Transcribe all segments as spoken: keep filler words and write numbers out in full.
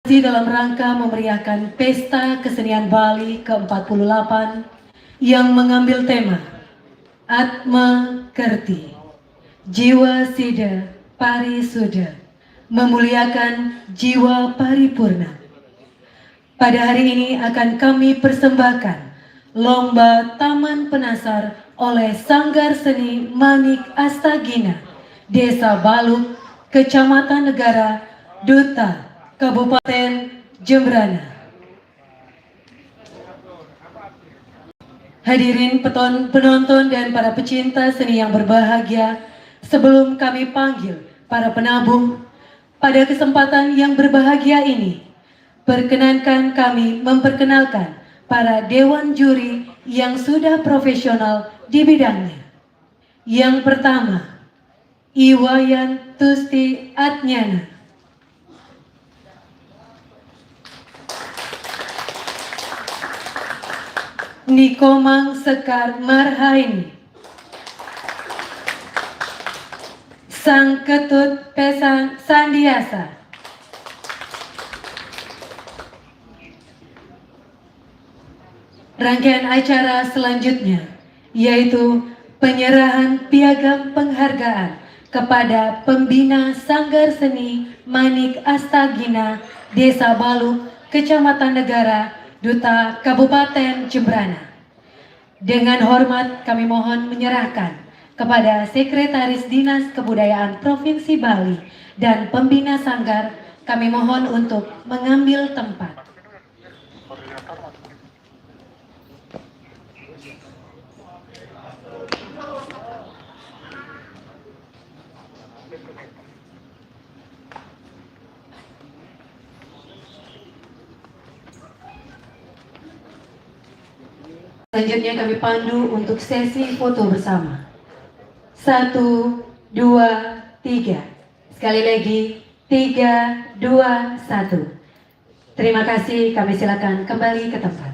Dalam rangka memeriahkan Pesta Kesenian Bali keempat puluh delapan yang mengambil tema Atma Kerti, Jiwa Sida Parisuda, memuliakan jiwa paripurna. Pada hari ini akan kami persembahkan Lomba Taman Penasar oleh Sanggar Seni Manik Astagina, Desa Baluk, Kecamatan Negara, Duta, Kabupaten Jembrana. Hadirin peton-, penonton dan para pecinta seni yang berbahagia, sebelum kami panggil para penabuh, pada kesempatan yang berbahagia ini, perkenankan kami memperkenalkan para dewan juri yang sudah profesional di bidangnya. Yang pertama, Iwayan Tusti Atnyana. Nikomang Sekar Marhaini. Sang Ketut Pesang Sandiasa. Rangkaian acara selanjutnya yaitu penyerahan piagam penghargaan kepada pembina Sanggar Seni Manik Astagina, Desa Baluk, Kecamatan Negara, Duta Kabupaten Jembrana. Dengan hormat kami mohon menyerahkan kepada Sekretaris Dinas Kebudayaan Provinsi Bali dan pembina sanggar, kami mohon untuk mengambil tempat. Selanjutnya kami pandu untuk sesi foto bersama. Satu, dua, tiga. Sekali lagi, tiga, dua, satu. Terima kasih, kami silakan kembali ke tempat.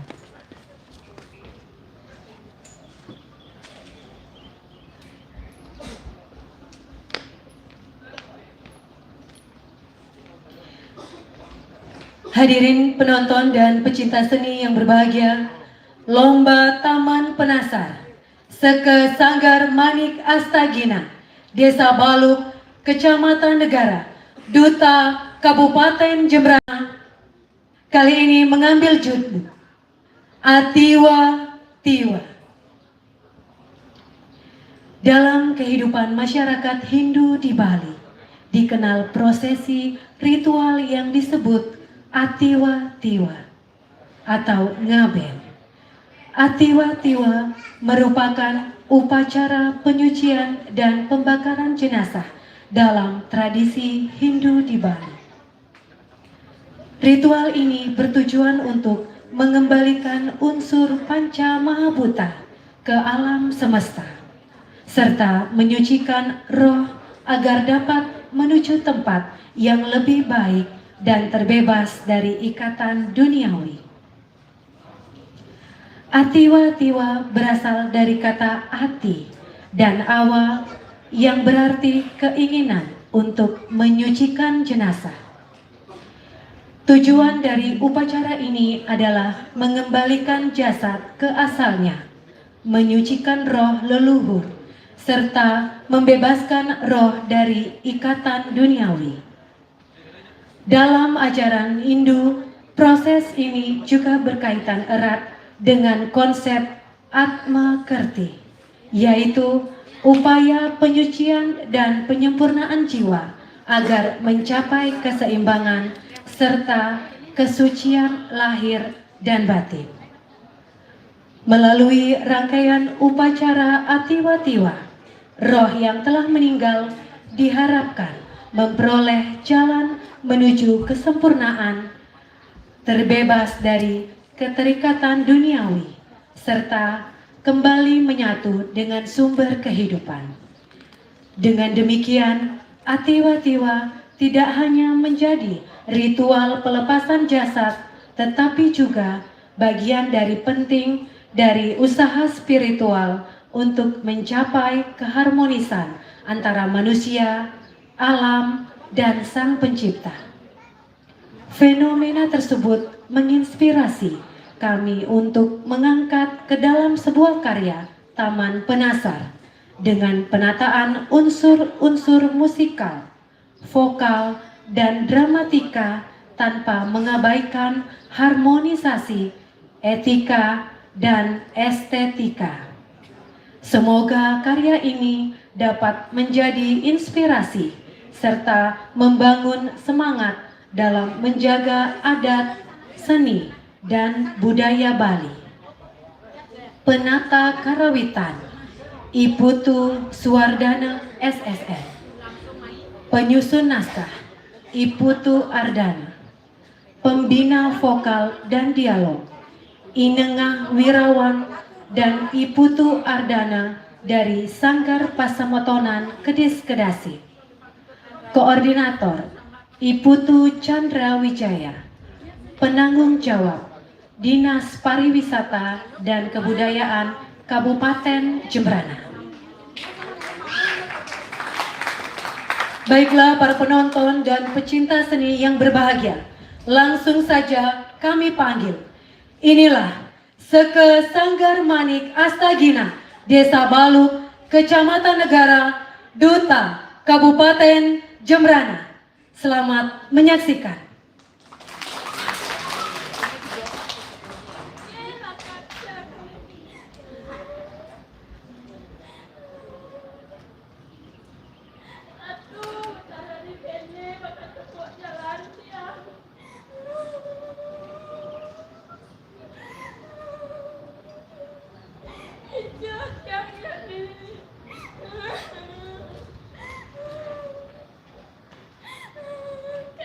Hadirin penonton dan pecinta seni yang berbahagia, Lomba Taman Penasar, Seke Sanggar Manik Astagina, Desa Baluk, Kecamatan Negara, Duta Kabupaten Jembrana, kali ini mengambil judul Atiwa Tiwa. Dalam kehidupan masyarakat Hindu di Bali, dikenal prosesi ritual yang disebut Atiwa Tiwa atau ngaben. Atiwa Tiwa merupakan upacara penyucian dan pembakaran jenazah dalam tradisi Hindu di Bali. Ritual ini bertujuan untuk mengembalikan unsur panca mahabuta ke alam semesta, serta menyucikan roh agar dapat menuju tempat yang lebih baik dan terbebas dari ikatan duniawi. Atiwa-tiwa berasal dari kata ati dan awa yang berarti keinginan untuk menyucikan jenazah. Tujuan dari upacara ini adalah mengembalikan jasad ke asalnya, menyucikan roh leluhur, serta membebaskan roh dari ikatan duniawi. Dalam ajaran Hindu, proses ini juga berkaitan erat dengan konsep Atma Kerti, yaitu upaya penyucian dan penyempurnaan jiwa agar mencapai keseimbangan serta kesucian lahir dan batin. Melalui rangkaian upacara Atiwa-tiwa, roh yang telah meninggal diharapkan memperoleh jalan menuju kesempurnaan, terbebas dari keterikatan duniawi, serta kembali menyatu dengan sumber kehidupan. Dengan demikian, Atiwa-tiwa tidak hanya menjadi ritual pelepasan jasad, tetapi juga bagian dari penting dari usaha spiritual untuk mencapai keharmonisan antara manusia, alam, dan Sang Pencipta. Fenomena tersebut menginspirasi kami untuk mengangkat ke dalam sebuah karya Taman Penasar dengan penataan unsur-unsur musikal, vokal, dan dramatika tanpa mengabaikan harmonisasi, etika, dan estetika. Semoga karya ini dapat menjadi inspirasi serta membangun semangat dalam menjaga adat, seni, dan budaya Bali. Penata karawitan, I Putu Suwardana, S S N. Penyusun naskah, I Putu Ardana. Pembina vokal dan dialog, I Nengah Wirawan dan I Putu Ardana dari Sanggar Pasamotonan Kedis Kedasi. Koordinator, I Putu Chandra Wijaya. Penanggung jawab, Dinas Pariwisata dan Kebudayaan Kabupaten Jembrana. Baiklah, para penonton dan pecinta seni yang berbahagia, langsung saja kami panggil. Inilah Seke Sanggar Manik Astagina, Desa Baluk, Kecamatan Negara, Duta, Kabupaten Jembrana. Selamat menyaksikan.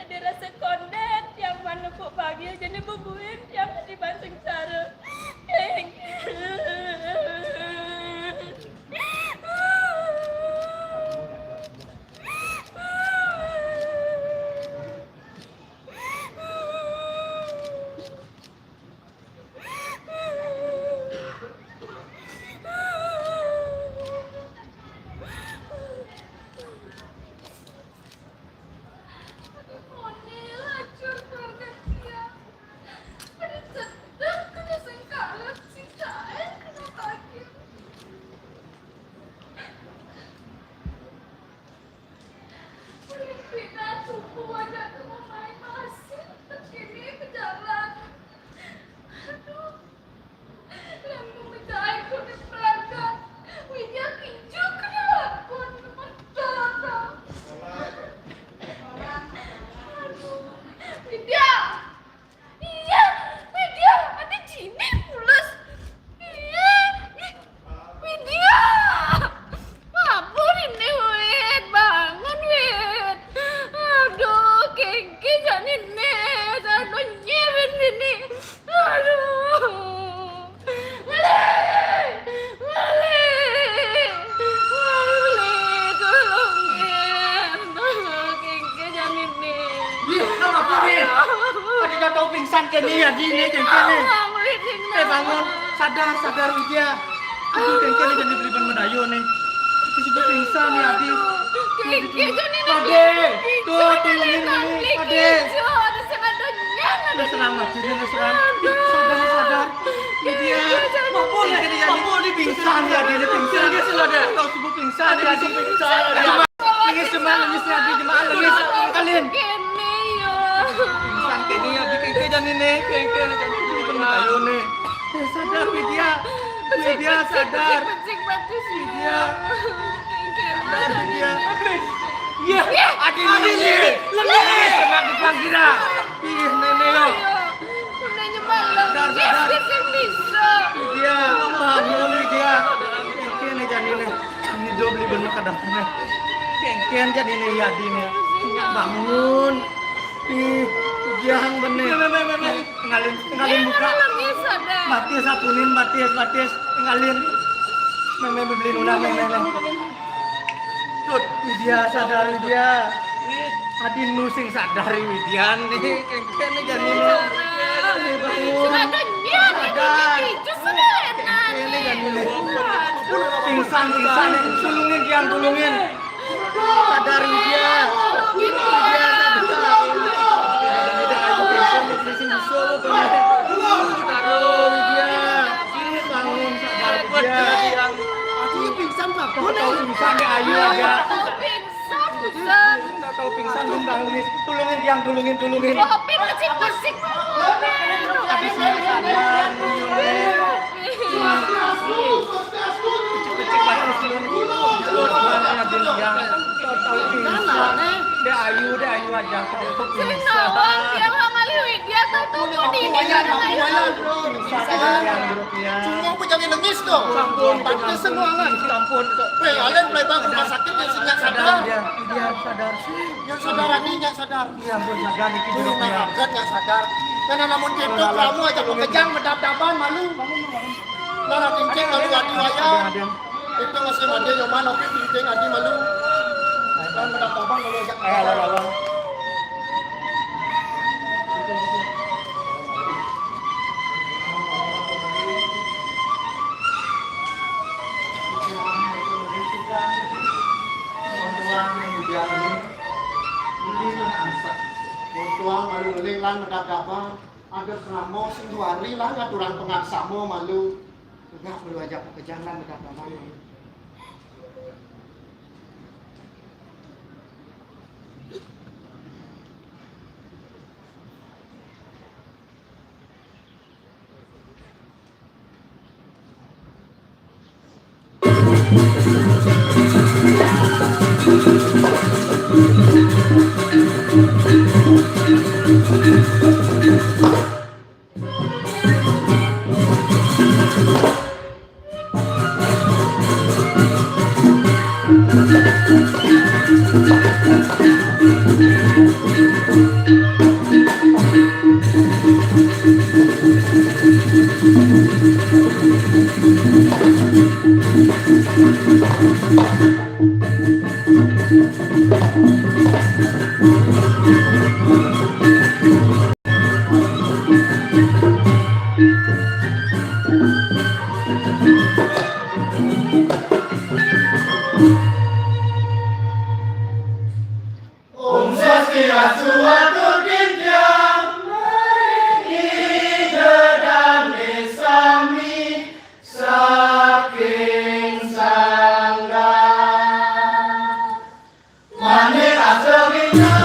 Kada rasa kondet yang manepuk bahagia jadi bubuin yang dibanting cara. Widya! Iya, Widya, ada Jini pulas. Iya, Widya! Apa ini, Wit? Bangun, Wit. Aduh, Kiki, jangan ini. Aduh, nyirin ini. Aduh. Ngalih! Ngalih! Ngalih! Tolong, Ken. Tolong, Kiki, jangan ini. Ih, kenapa, Ken? Ada jatuh pingsan, Ken, nih, ya, gini, Ken, Ken, nih. Tolong, Wit, ini. Eh, bangun. Sadar, sadar, Widya. Aduh, Ken, Ken, jangan dibeli ban medayo, nih. Itu sudah pingsan, nih, Adi. Kiki, jangan ini. Pade, tuh, tolongin, nih, Pade. Ada sengaja. Udah selamat, Widya, udah selamat. Sadar, sadar. Widya. Apa nih? Apa nih pingsan ya, dia pingsan. Dia sudah ada. Tahu subuh pingsan ya, dia pingsan. Ini semua lemis ya, dia jemaah lemis. Kalin. Pingsan ini ya, bikin kerja nih, nih. Ayo nih. Eh, sadar, Widya. Widya, sadar. Widya. Sadar, Widya. Iya, ada ini. Lemis. Kena di pangkira. Ih, nenek lo. Sadar, sadar. Widya, bangun, Widya. Kengken aja nih, nih. Ini dua beli bener kadang nih. Kengken aja nih, nih, ya, di nih. Bangun. Ih, Widya, hang bener. Tinggalin, tinggalin buka. Batis, sapunin, batis, batis. Tinggalin. Meme beli nuna, meme, meme. Tut, Widya, sadar, Widya. Adin nu sing sadar, Widya, nih. Kengken nih, jadi lo. Sadar. Kengken nih, jadi lo. Pingsan, pingsan. Tulungin, Kian, tulungin. Sadar, Widya. Widya, sadar. Sampai ayu aja. Tahu pingsan, Ustaz. Nggak tahu pingsan, belum tahu nih. Tulungin, Tiang, tulungin, tulungin. Kopi kecil musik. Habis ini sadar, tulungin. Kecil-kecil banget, tulungin. Terus gua ngadil Tiang. Nggak tahu pingsan. Dia ayu, dia ayu aja. Tahu pingsan. Sing nawang, Tiang, sama Liwi. Dia tuh tunggu di Aku ini. Wayan, aku Wayan. Cuma aku jangan nangis dong. Sampun, pantes senuangan. Sampun. Weh, kalian play bang rumah sakit yang sejak sadar. Dia, dia sadar. Yang sadar ini, yang sadar. Iya, ampun, sadar niki. Tuh, nah, kan yang sadar. Karena namun itu kamu aja pekejang medap-dapan malu. Nah, cincin malu adi wayang. Itu masih mandi nyoman oke cincin adi malu. Dan medap-dapan malu aja. Eh, alam, alam. Tuang malu uling lan medap-dapan. Ada keramo sing duari lan ngaturang pengaksamo malu. Tegak malu aja pekejang lan medap-dapan. Om Swastiastu, atur titiang, maring Ida dane sami saking sanggah. Manik asegina.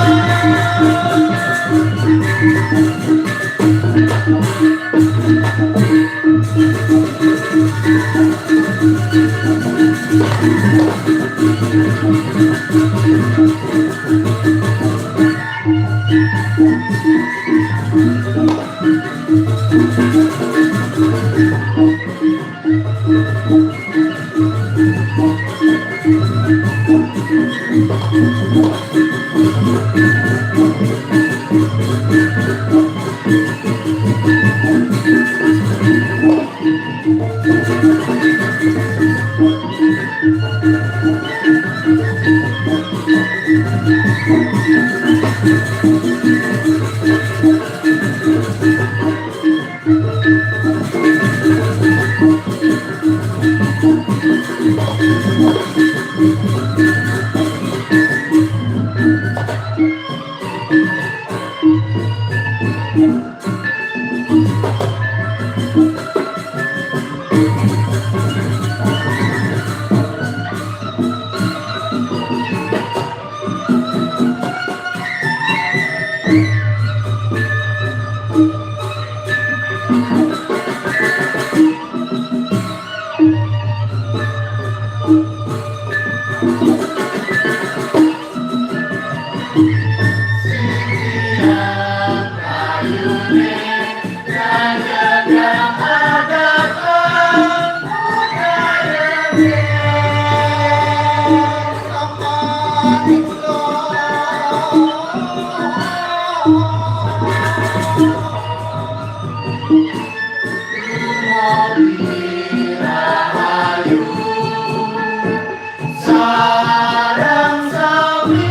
Sareng sami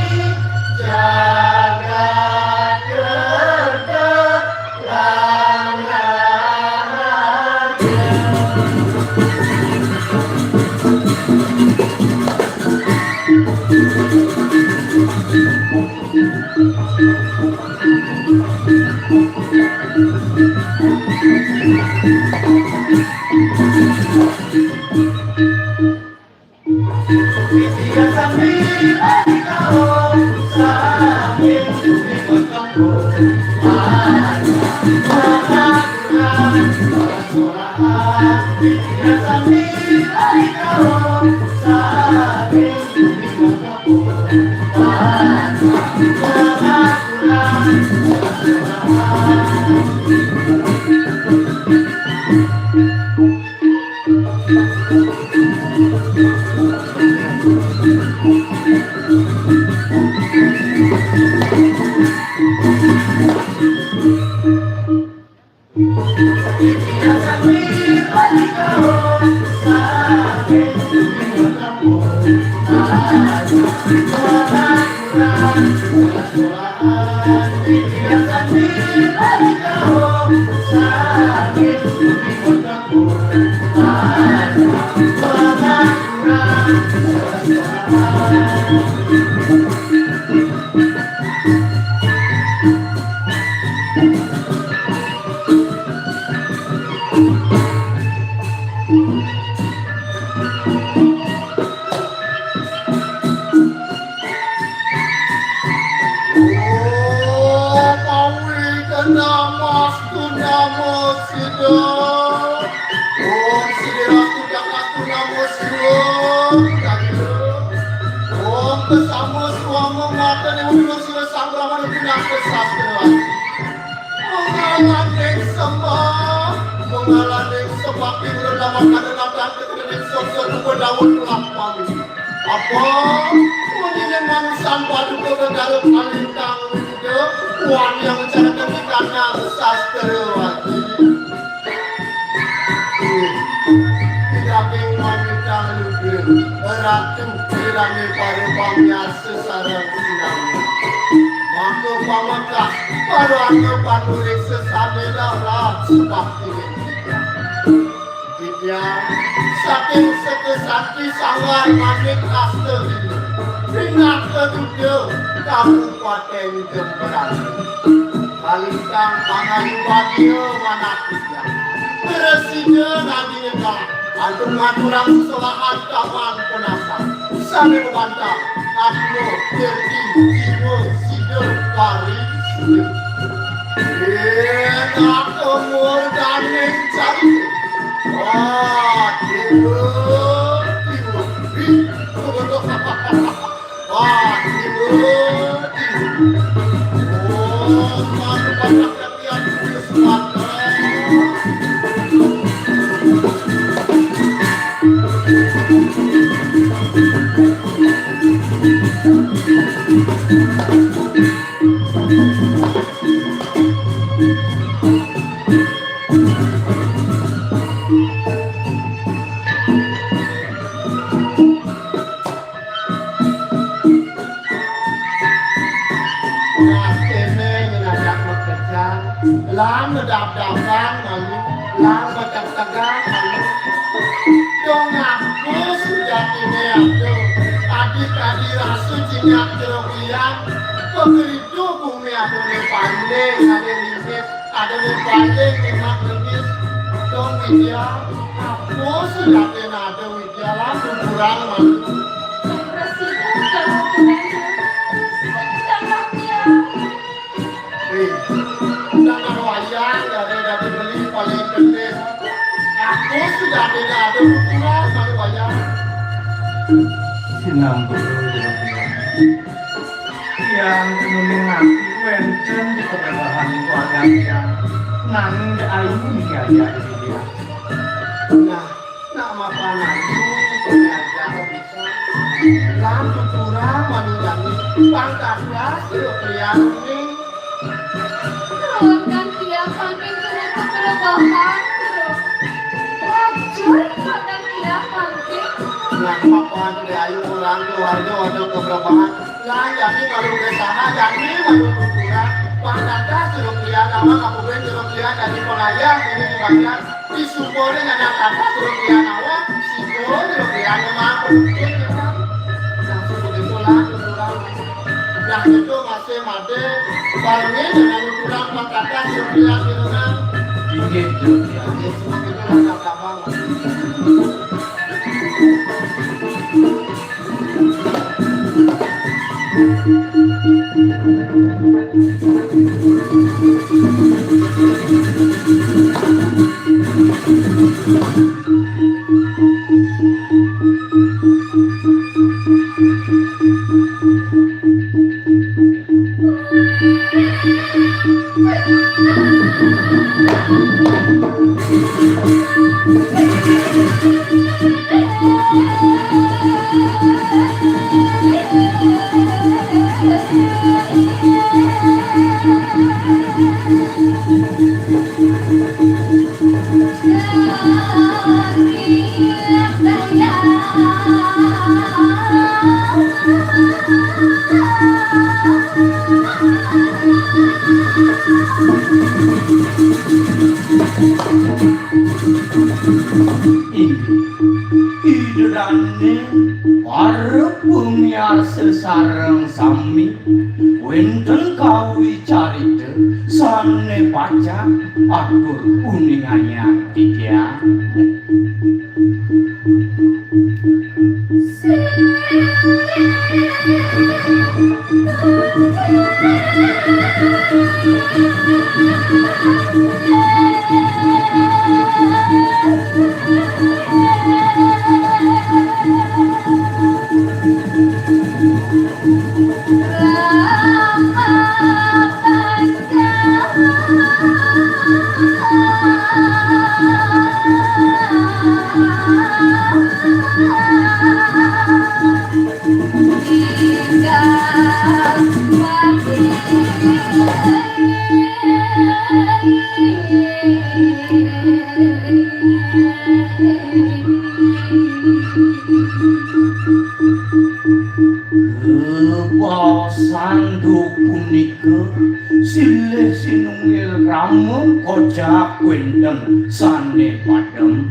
jagat kerta lan raharja. Oh, pawi kena mas tu nama sida. Om sida ratu jagat tu nama Siwa. Om kesama suama mata ni ulun sida sang Brahmana pinaka sastra. Mengalaning sembah, mengalaning sembah, ulun lawan kada datang ke kening sosok rupa daun kelapa. Apa? Munyining manusan paduka gegara kalintang wida, wan yang cara kami kanang sastra wati. Ih, daging wanita luda, ratu kirani para pamiarsa sareng sinami. Maka pamekas, para angga panurik sesane dalam sebakti. Titiang saking Seka Santi Sanggar Manik Asta Dina, Pinaka Duda, Kabupaten Jemberana. Kalintang pangayu bagia manah titiang. Presida nadi nyegah, antuk ngaturang sesolahan taman penasah. Sane bebantah, Atma, Kirti, Jiwa, Sida, Pari, Sida. Enak umur daning cari. Wah, Jiwa, Jiwa. Wah, Jiwa, Jiwa. Oh, mantap, mantap. Nah, kene ngenadak makejang, lan ngedap-dapan malu, lan betegtegan malu. Dong aku sujatine aku, adi-kadi rasu jinyak jero liang, pegeridu bumi aku ne panding, ade limis, ade ne panding, emak limis. Dong Widya, aku sujatine ade Widya, lan kurang malu. Presiden kalau kurang, jangan dia. Eh, jangan wayang, dari, dari beli paling gede. Aku sudah tidak ada ukuran, kalau wayang. Sinambu, yang kuning nanti wenten di perubahan wayang yang nang ayu ni aja dia. Nah, nak makan ayu, punya aja bisa. Lan tuturang manunjani pangkat ras yo klian ning. Nuwun kan tiang pangkin kena keperebahan terus. Wajur kan tiang pangkin. Nah, mapan ayu orang keluarga ada keperebahan. Lah, jani malu ke sana, jani malu tuturang. Pangkat ras suruh klian, nama kabuben suruh klian, jadi pengayah, ini dibayar. Di sumurnya nyanak kata suruh dia nawa, situ suruh dia nyemang penuntut kita. Nah, seperti itulah tuturan. Nah, itu masih made, barangnya jangan kurang mengkata suruh dia firman. Inggih, suruh dia. Inggih, seperti itulah kata Bang. Inggih. Ida dané para pamiarsa sareng sami, wénten kawicarita sané pacang atur uningayang titiang. Kabaosan duh punika silih sinunggil krama kocap wénten sané padem.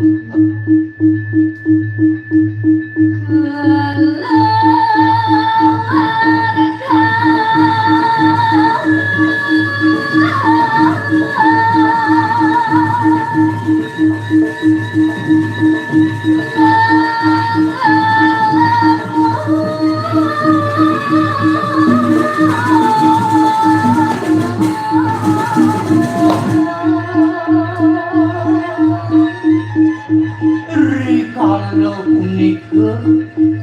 Rikala punika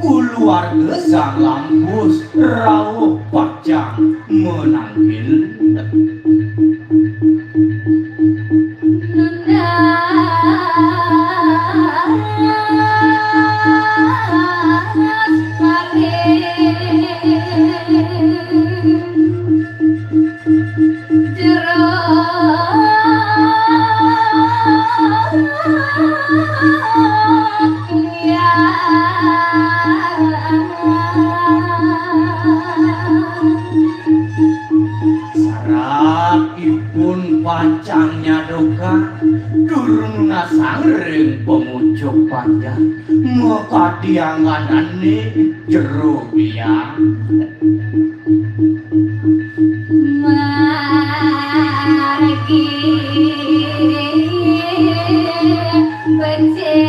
kulawarga Sang Lampus rauh pacang mananggil. Sarat ipun pacang nyadokan durung nasang ring pangucuk panjang makadi angganané jero biang. Margi becik.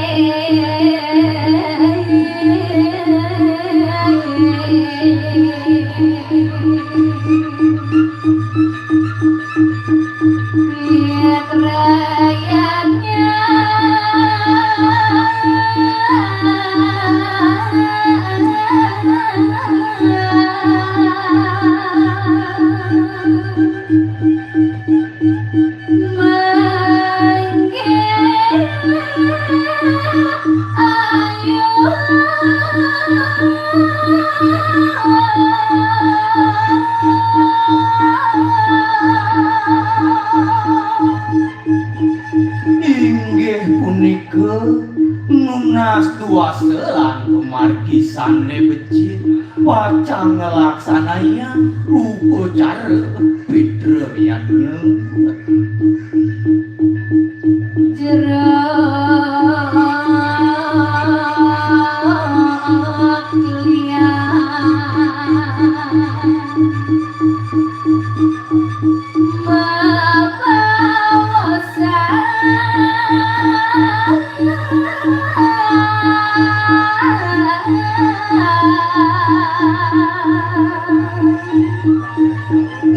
Niat rayanya. Manggih ayu. Inggih punika nunas duasa lan pamargi sané becik pacang nglaksanayang upacara pidra yadnya. Jero klian.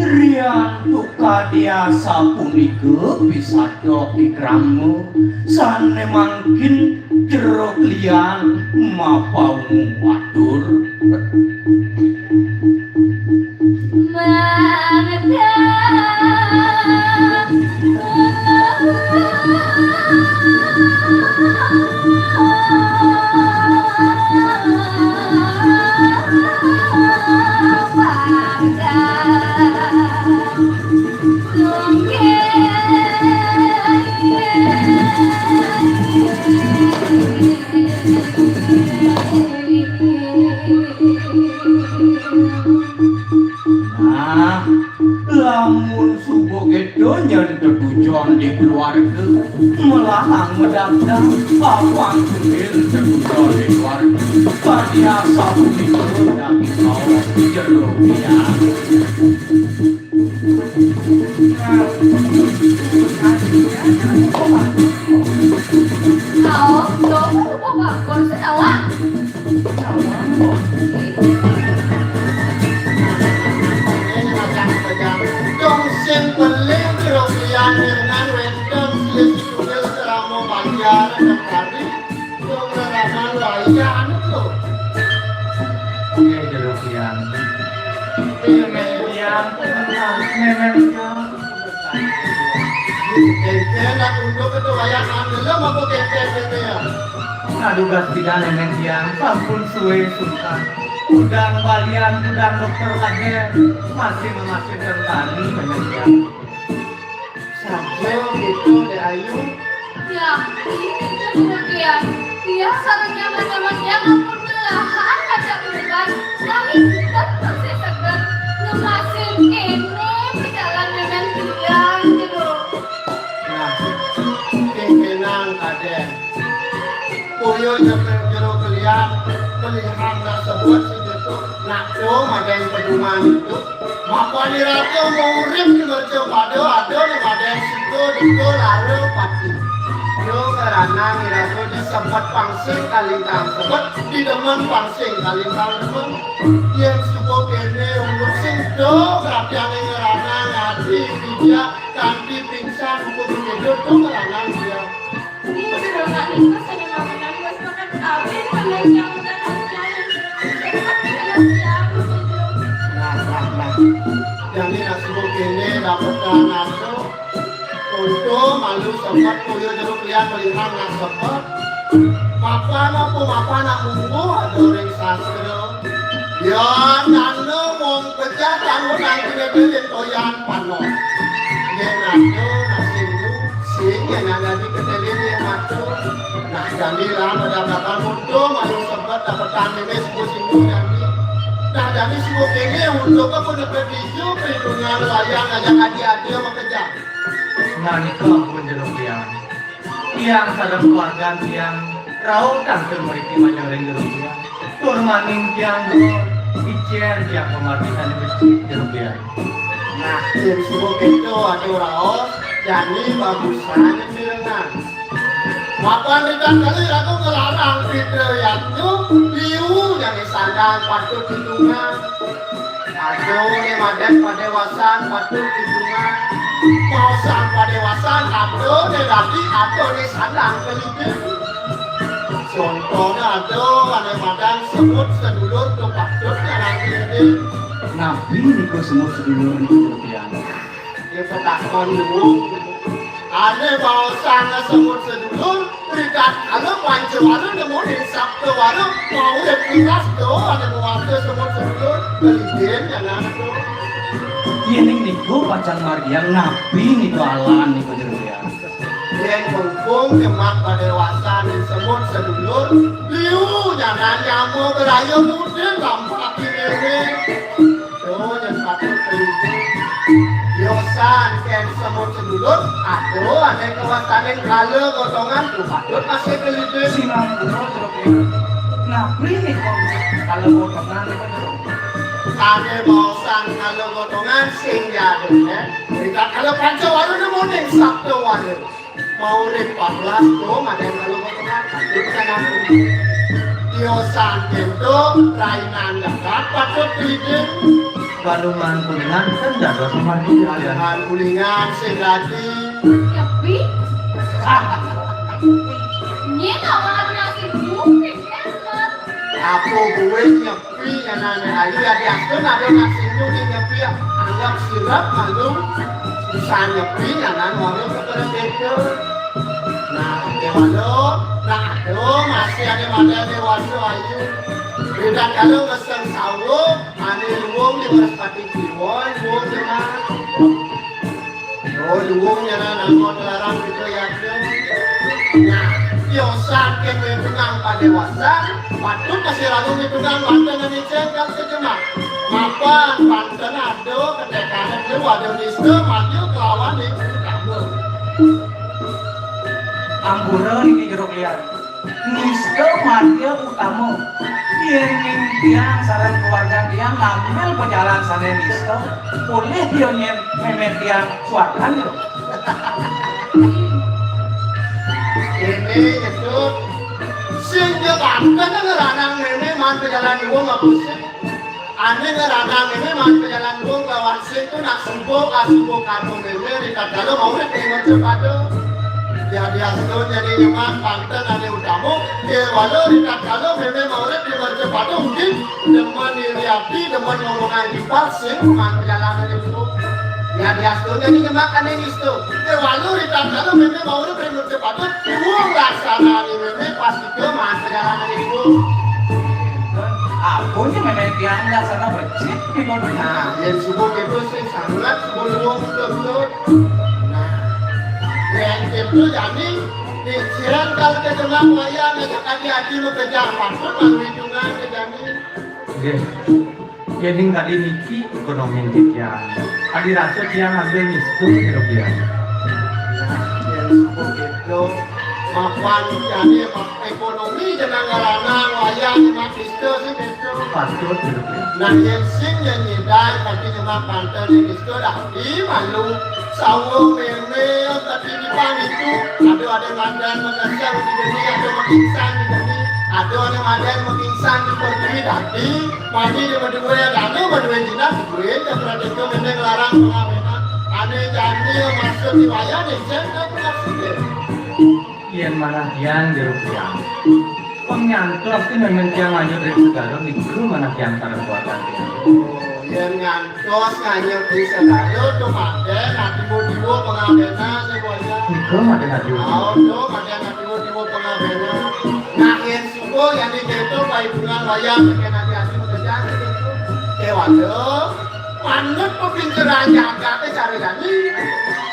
Riantuk Kadi asapunika pisato Ki Krama, sane mangkin Jero Klian mapaungu atur. Nah, lamun suba keto nyen tetujon di keluarga, melalang medabdab, papan sendil tetujon di keluarga. Kadi asapunika daging kaos Jero Klian. Kaos, dong, kok bakul sih, awak? Dong sing beli Jero Klian ngiringan wénten silih situnggal krama banjar kari, dong reraman wayah anu to. Oke, Jero Klian. Memang Klian, memang Klian. Kénkén nak untuk ketuayan andelem apa kénkén kéto ya? Aduh, gas pidan nénék tiang, sampun sué sungkan. Kudang balian, kudang dokter kadén, masih memastikan tani nénék tiang. Saja gitu, Dék Ayu. Ya, ini kemudian dia sareng nyaman-nyaman dia ampun kelelahan ngajak beban, nanging tetep masih seger. Ngemasin kéné pidalan nénék tiang, jero. Nah, kénkénang kadén. Boya Jero Klian, pelihang nak sebut si Jetuk, nak to madeng peduman itu. Mapan iraga maurip di mercapada ada né madeng sida duka lara pati. Yo karanang iraga disebet pangsing kalintang sebet, didemen pangsing kalintang demen. Yén suba kéné unduk sing to, krapiané ngeranang ati bijak kanti pingsan, kudu ngidup to ngeranang dia. Ini jero nak niku sané mamenan wis meken kawin, mangga nyautan ajaran. Nah, nah, nah. Jani nak suba kéné dapetan ado. Untung malu sempat kuyu jeruk lian melihat nak sempat. Mapan apa mapan nak munggu ada ring sastra. Ya, nana wong bejat anu nang kena bilik toyan panon. Yén ada nak singgu, sing yén nak dadi ketelin yén maco. Nah, jani lah pada bakal mutu malu sebet dapetan ini singgu-singgu jani. Nah, jani singgu ini untuk apa dekat biju perlindungan wayang ngajak adi-adi makejang. Nah, nika pun jeruk lian. Tiang sareng keluargan tiang rauh tangkil mriki manjeng ring Jero Klian. Tur maning tiang dua, icén tiang pamargi sané becik Jero Klian. Nah, yén suba kéto ada raos, jani bagusan mirengan. Mapan ritatkala iraga nglarang Pitra Yadnya, liu jani sandang patut ditungang. Ada né madéng padéwasan patut ditungang. Maosang padéwasan ada né dadi ada né sandang kelidin. Contohnya ada ané madéng semut sedulur to patut nyanan kelidin. Napi nika semut sedulur nika, Jero Klian? Dia petakon dulu. Ané maosang semut sedulur, ritatkala Pancawara nemu ning Saptawara, maurip tunas to ané mawarta semut sedulur, kelidin nyanan to. Yéning nika pacang margiang napi nika alan nika, Jero Klian? Yén mumpung nyemak padéwasan semut sedulur, liu nyanan nyama beraya mudin lampah kinéné. To, yén patut teliti. Yosan kén semut sedulur, aduh, ané kawastanin kala gotongan, to patut masih teliti. Sinampuno, Jero Klian. Napi nika kala gotongan nika, Jero? Ané maosang kala gotongan, sing jadine. Ritatkala Pancawara nemu ning Saptawara. Maurip pablas to madéng kala gotongan, patut nyanan. Tiosan kéto, rainan jagat patut teliti. Kalungan kulingan kan dados pembantu. Kalungan kulingan sing dadi. Nyepi? Nyén awak nasi bukit, kan? Apa kuwi nyepi, nyanan ayu, ya diatur ada nasi nyung nyepi, anggap sirap malu. Susah nyepi, nyanan warung kepada beda. Nah, dewalo, nah, aduh, masih ada model dewasa ayu. Beda kalau mesen sawung, Ané luwung di Wanaspati Jiwa, luwung di mana? Oh, luwung nyana nangkon larang kita yakin. Nah, yo saking wétungan padéwasan, patut masih lalu wétungan manten ané céngkal kejemak. Mapan manten ada ketekanan lu ada nista maju kelawan di kamu. Ampura niki jero klian. Nista madya utama. Yén tiang sareng keluarga tiang ngambil pejalan sané nista, polih tiang yén mémé tiang suargan jero. Ini nyebut sing ngebanten ngeranang mémé man pejalan wong apa sih? Ané ngeranang mémé man pejalan wong lawan sing tu nak sibuk, ah, sibuk karo mémé, ritatkala mau urip ing mercapada. Jadi astun jadi nyemak panten ané utama, ya walau ritatkala mémé mau urip ing mercapada mungkin demen iri ati, demen ngomongan kipas sing man pejalan ané itu. Jadi astun jadi nyemak ané nistu. Ya walau ritatkala mémé mau urip ing mercapada, wong laksana ané mémé pasti ke man pejalan ané itu. Ampun, ya, mémé tiang laksana becik, Bun. Nah, yén suba kéto sing sanget, suba luwung betul-betul. Nah, yén kéto jani, icén kalau kejemak wayah ngajak adi-adi makejang, patut malu hitungan ke jani. Nggih. Yéning kali niki ékonomi titiang. Adi rasa tiang ambil ngistu kira-kira. Nah, yén suba kéto, mapan jani, Pak. Ékonomi jeneng ngranang wayah nyemak nista sing béda. Patut, Jero Klian. Nah, yén sing yén nyidang tapi nyemak panten nista dah di malu. Sawung mémé tapi di pang itu. Ada, ada madan makesel di deni, ada makingsan di deni. Ada, ada madan makingsan di pertiwi dadi. Mani di madué dana, madué jinak, duit, ya, berarti itu mémé nglarang pengawénan. Ané jani maksud di wayah nih, saya nggak pernah sih. Yén manah tiang, Jero Klian. Pang nyantos ki mémé tiang lanjut ring segara niku manah tiang sareng keluarga tiang. Oh, yén nyantos lanjut ring segara, to madén, ati diwa pengawénan, ya, Boya. Niku madén ati diwa. Oh, to madén ati diwa pengawénan. Nah, yén suba, yén kéto, paitungan wayah, tekén ati-ati makejang, kéto. Kéwala, Manut pepinteran jagaté cara jani.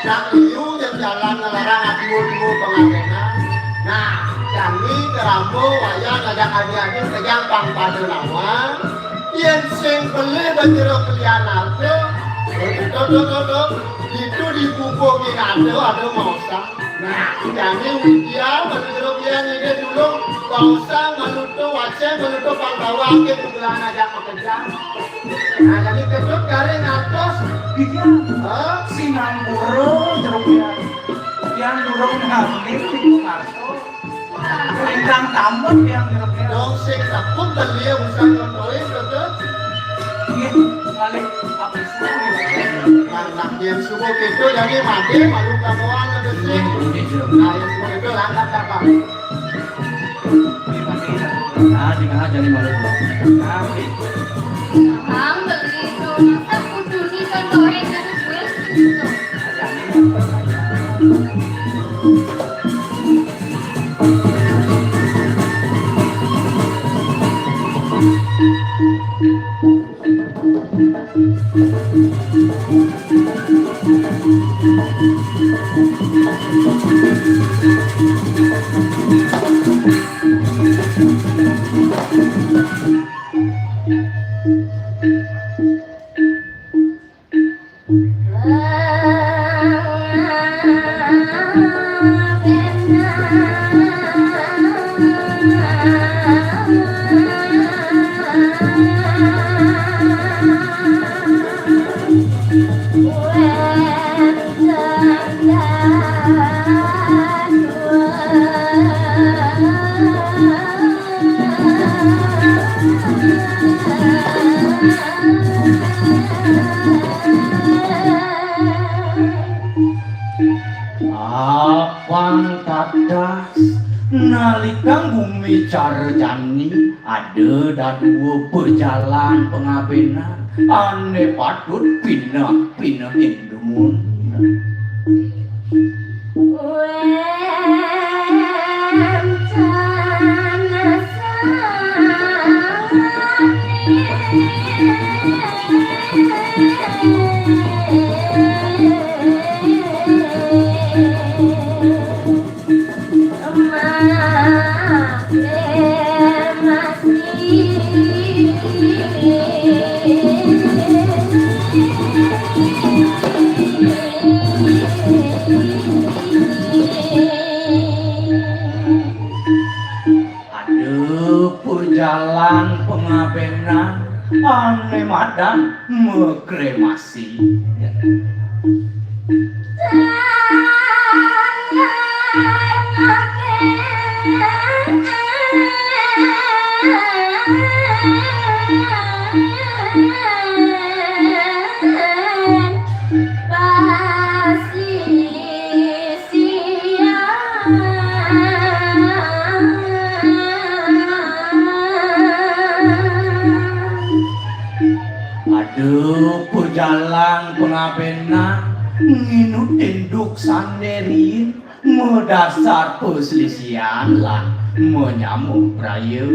Nak liu yén jalan nglarang adiwa-diwa pangawénan. Nah, jani keramba wayah ngajak adi-adi makejang pang pada nawang. Yén sing pelih bajero kelian aja. Tuh, tuh, tuh, tuh, tuh. Itu dibubuhin ada, ada maosang. Nah, jani Widya, malu jero kelian ide dulu. Maosang, malu tuh, wacén, malu tuh, pang bawa, ké tugelan ajak makejang. Nah, jani Ketut garing ngantos. Iya. Hah? Sinampura, jero Klian. Tiang durung ngambil niku ngarsa. Lintang tambun tiang, jero Klian. Dong sing takut beli usah ngontoin, Ketut. Nggih, malih abis. Nah, nah, yén subuh kéto, jani madé malu kamuan, Ketut. Nggih, jero. Nah, yén subuh kéto, langkah apa? Nah, di mana jadi malu? Nah, di Bang beli itu, masa kudu ni contohin ke duit gitu. Apang tatas, nalikang gumicara jani, ada dadua pajalan pangabénan, ané patut pineh-pinehin dumun. Ada pajalan pangabénan ané madan makrémasi. Ada pajalan pangabénan nginut induk sané riin, madasar paselisihan lan manyama braya.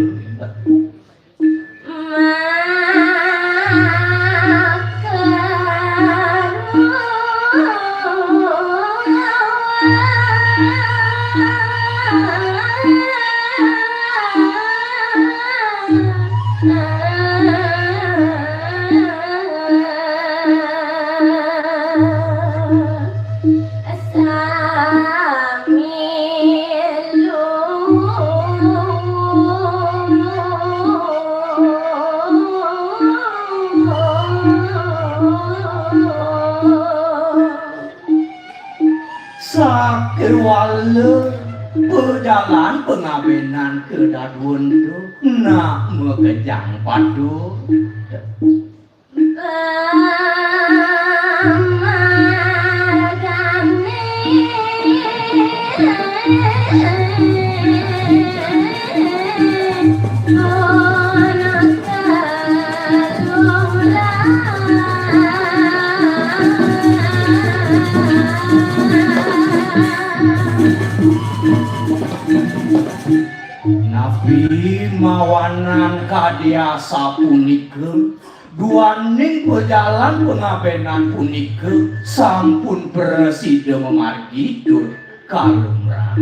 Sakéwala pajalan pangabénan kadadua ento nak makejang patut. Napi mawanan kadi asapunika, duaning pajalan pangabénan punika sampun prasida mamargi tur kalumrah.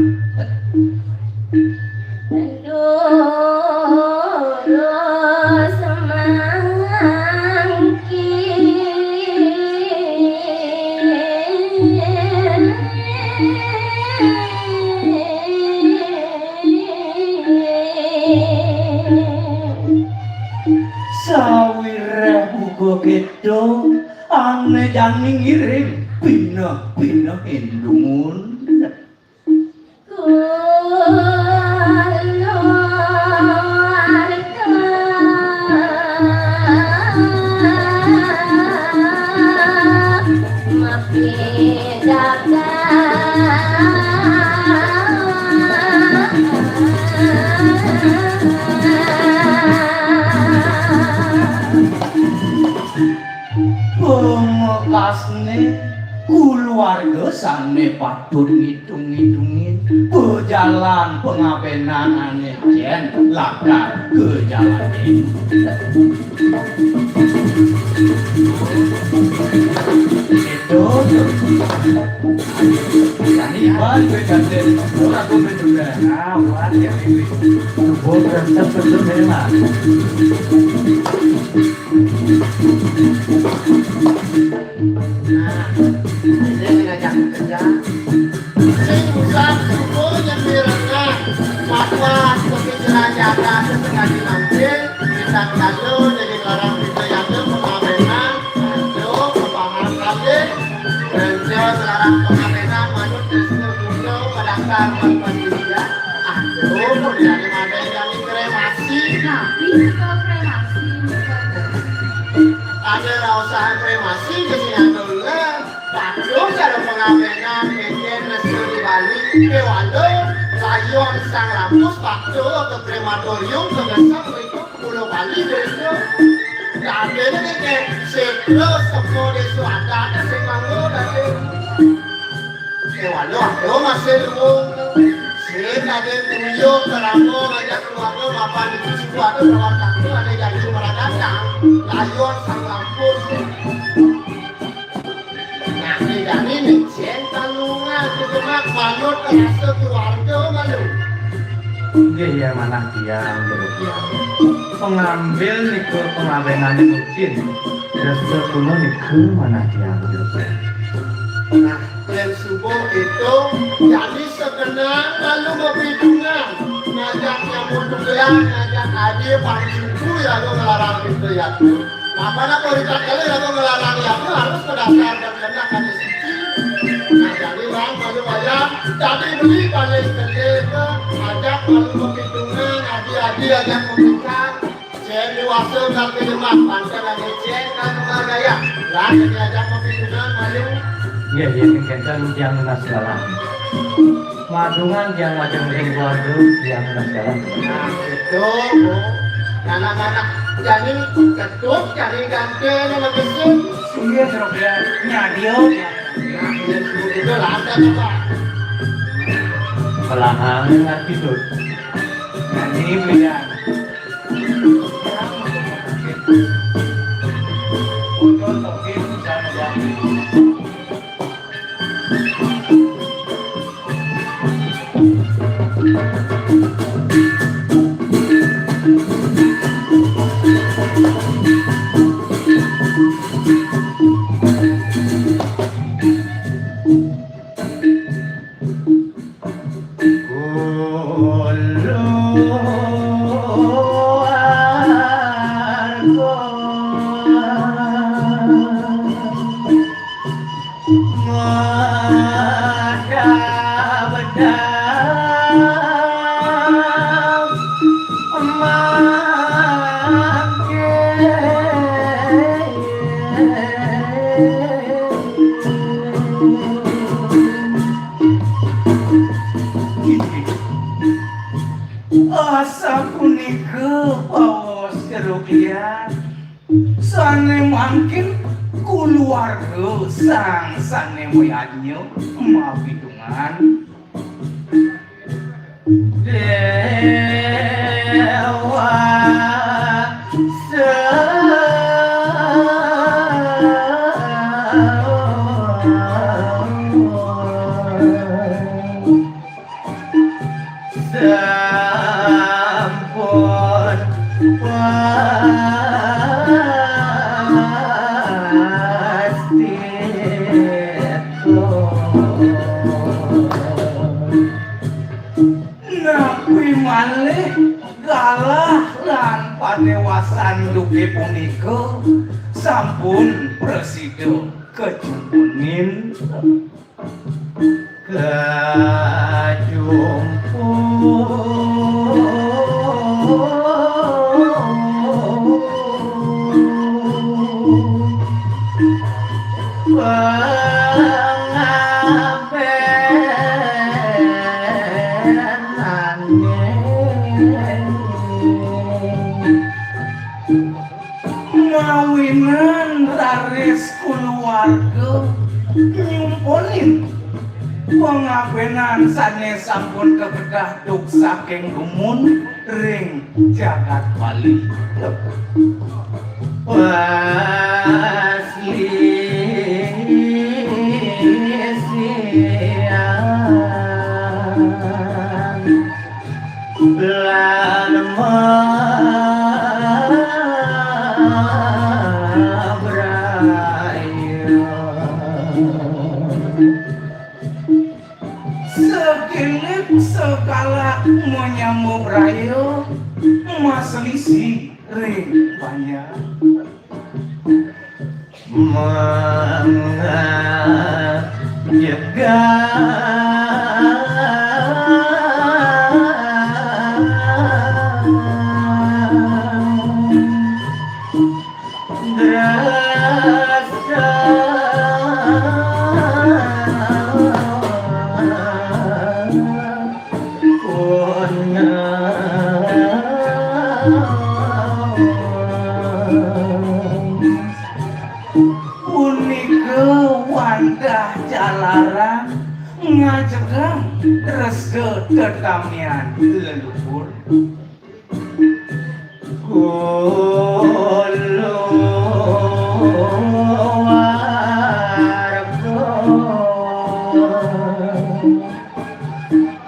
Sawiréh buka kéto, ané jani ngiring pineh-pinehin dumun. Pamekasné kulawarga sané patut ngitung-ngitungin pajalan pangabénan ané jén lakar kajalanin. Itu tuh. Jani iban duit ganti. Ora kudu juga. Ah, wah, ya, ini. Coba resep betul memang. Nah, ini ngajak kerja. Sing usah suruh nyemir renang. Fatwa seperti jelajah atas sekali nanti. Kita kado jadi orang kita yang pengamenan. Aduh, kepaham lagi. Kerja sekarang pengamenan, manut ke situ dunia, pada karban manusia. Aduh, kemudian ada yang kremasi. Nah, ini ke kremasi. Ada usaha kremasi, jadi yang dulu. Aduh, cara pangawénan, énjén resa di Bali, kéwala layon Sang Lampus bakta ka krematorium, ka gesang mrika ka Pulo Bali, désa. Dadéné ké, sétra seka désa adat, sing mangga, dadé. Kéwala ada masih luwung. Sing dadé kuyuh, kerama, ngajak keluarga, mapan itu, situ ada, lawan takut, ada janji, malah datang. Layon Sang Lampus. Nah, bedane nih, yen kalungan kudu mak manut rasa keluarga malu. Nggih, ya manah tiang, nggih, tiang. Pengambil niku pengawenane mungkin. Rasa kuno niku manah tiang, nggih. Nah, yen subuh itu jadi segenang lalu ngopi tunggang, ngajak nyambut tunggelan, ngajak adi, pang cupu ya, lu ngelarang gitu ya. Apa nak kalau dikatakan ya, lu ngelarang ya, lu harus berdasar dan kena kali suci. Nah, jadi orang kalau bayar, jadi beli paling gede ke, ajak kalau mau hitungan, adi-adi ajak pemikiran. Saya dewasa dan ke rumah, pantai dan ngecek dan rumah gaya. Lah, jadi ajak mau hitungan, malu. Iya, iya, ini kenten yang nas dalam. Madungan yang macam ring keluarga yang nas dalam. Nah, itu, Bu. Anak-anak, jadi ketuk, jadi ganti, ini lebih sih. Iya, Bro, ya. Nyadio, ya. Nah, iya, itu lancar, Pak. Pelahang ngerti tuh. Nah, ini beda. Untuk topi bisa menjadi. Asapunika pawos kerugian. Sané mangkin kuluwarga sang sané mayadnya mapitungan. Déwa sampun pasti. Napi malih galah lan padewasan duké punika sampun prasida kacumpunin. Kacumpu pangabenané. Mawinan raris kuluwarga nyumpunin pangabénan sané sampun kakedah duk saking dumun ring jagat Bali. Paslisian. Lan mabraya. Sekilik sekalak manyambut raya, maslisi ring banjar. Mangga jegag drasa ngajegang rasa tetamian leluhur. Kulawarga Doro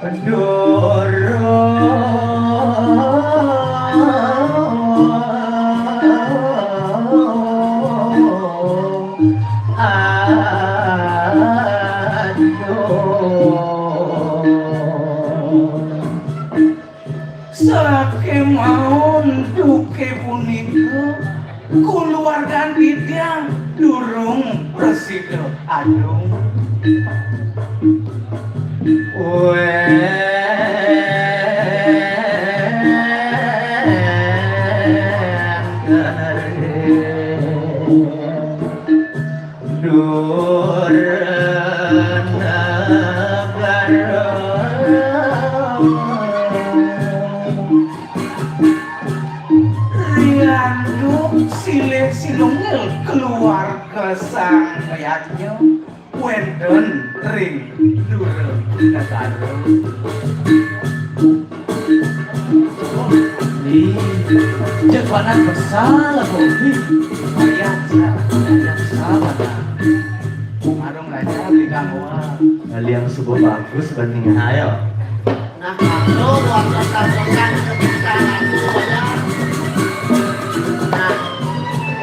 Aduh. Sakémaon duké punika, kulawargan titiang durung prasida adung. Wénten Dura Negara. Riantuk silih sinunggil keluarga Sang Yadnya wénten ring Dura Negara. Ih, cek banget besar aku. Ih, lumayan, ya. Lumayan besar banget. Warung raja beli kanggoan. Beli yang subuh bagus bandingnya. Ayo. Nah, kalau warga Tangerang kepisahan itu banyak. Nah,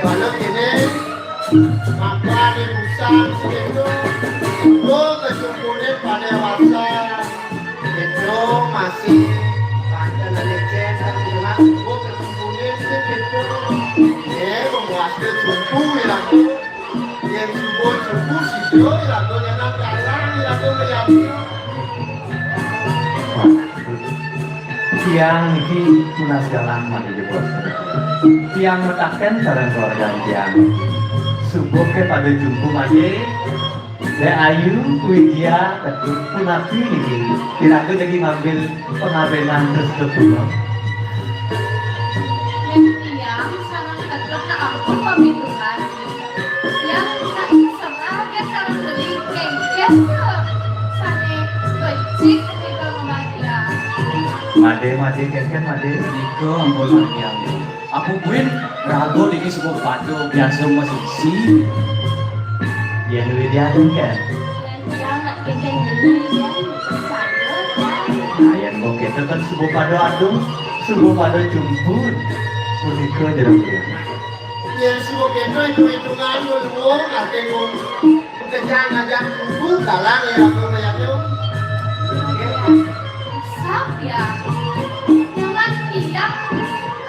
kalau gini, maka di pusat itu, lo kecumpulin pada warga. Itu masih pancen lecet, tapi dengan subuh kesembunyian sih gitu. Eh, memuaskan subuh ya tuh. Yang subuh subuh sih yo ya tuh, jangan kalah ya tuh, ya tuh. Tiang niki tunas galang mati jebos. Tiang mataken sareng keluarga tiang. Subuh ke pada jumpu mati. Dék Ayu, Widya, Ketut, punapi niki? Iraga jagi ngambil pangabénan restu kula. Yén tiyang sareng Ketut ampun pamitungan, tiyang sampun serahake sareng beli kénkén sané becik nika mamakian. Madé, madé, kénkén, madé. Nika ampun mamakian. Apu buin raga niki suba pada biasa masisi. Yén Widya adung kan? Yén tiang nak kénkén beli, yén saya, kan? Nah, yén kok kéto kan suba pada adung, suba pada cumput. Punika jero Widya. Yén suba kéto hitung-hitungan luwung até ngomong. Pekerjaan ngajak kumpul dalang ya, aku ngajak lu. Sap ya. Nyaman tiang.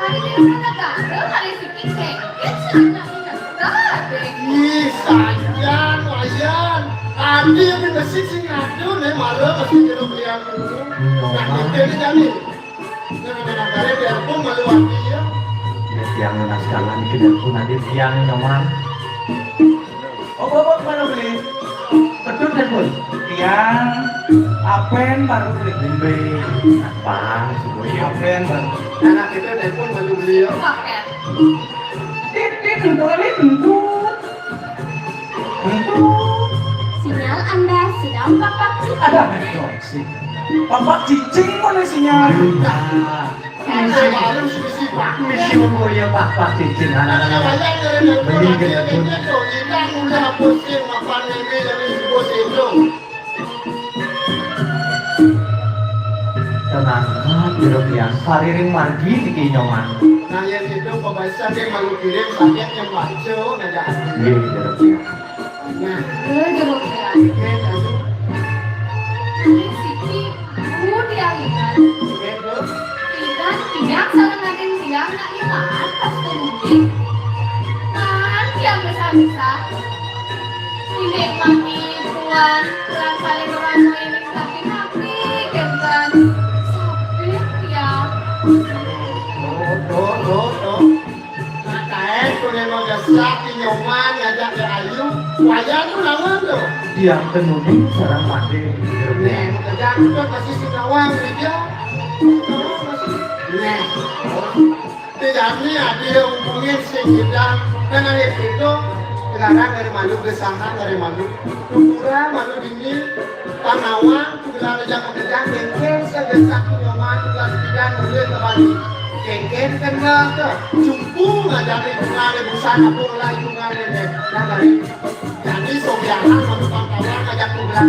Hari di negara hari siki sengkit sana kita deh. Ih, sajan, wayan. Adi yang besi sing ngadu nih, malah masih jeruk liang dulu. Nah, kita ini jadi. Nah, nah, nah, kalian biarpun malu hati ya. Ya, tiang nunas galang niki pun adi tiang nyaman. Oh, bapak mana beli? Betul kan, Bun? Tiang apén baru beli. Beli apa? Semuanya apén baru. Anak kita telepon malu beli ya. Apén. Tit, tit, entu, tit, entu. Entu. Sinyal Anda sedang papak. Ada, betul. Papak cicing mana sinyal? Nah, misi, misi umurnya papak cicing, anak-anak. Beli ke pun. Tenang, kira pian. Pariring margi niki nyoman. Nah, yang itu pembahasan yang malu kirim, sakit yang baca, ngajak. Iya, kira pian. Nah, eh, jero tiang. Nggih, Datuk. Nanging siki, Bu, tiang inget. Nggih, Bu. Inget, tiang sareng adin tiang nak ilang pas tumuju. Kan tiang bisa-bisa. Inggih mangkin, Tuan, lan paling rama ini tapi napi, kénten. Sampun tiang. Tuh, tuh, tuh, tuh. Nah, kaé kuné manggesat di nyoman ngajak Dék Ayu. Wayan tuh lawan tuh. Tiang tenuding sareng Madé. Nih, ngajak tuh masih si Nawang dia. Nawang masih. Nih. Tidak nih, ada hubungin sing gedang. Kan ada itu. Sekarang dari malu, gesangan dari malu. Tuturan malu dingin, panawang, tugelan rejang pemejang, jengkel, segesak nyoman, tugelan pidan, mulai kembali. Jengkel kena ke, jumpu ngajari bunga le busan, apa lah bunga le le. Nah, dari. Jadi, sobiahan malu pantawan, ngajak tugelan.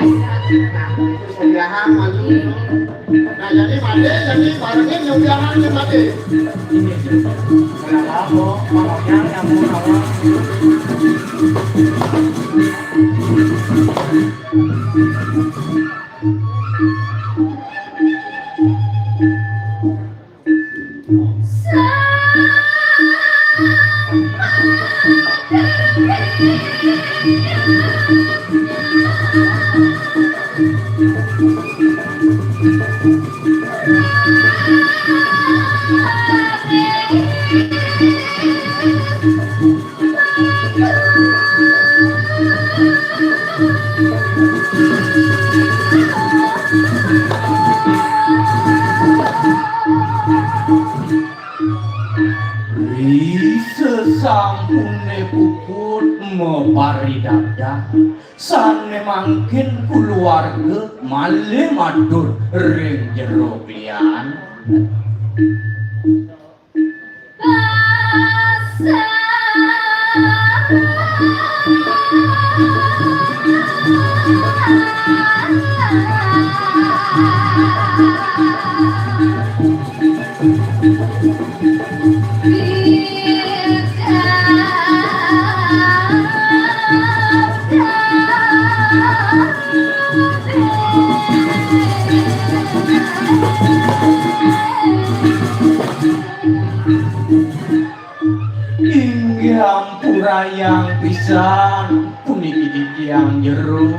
Nah, itu sobiahan malu. Nah, jadi made, jadi barengin nyong biarang nyong made. Ini, kenapa, Bo? Mau yang, yang mau, mau. Ri sesampune puput maparidabdab, sane mangkin kuluwarga malih matur ring jero klian. Inggih ampurayang pisan puniki titiang jero.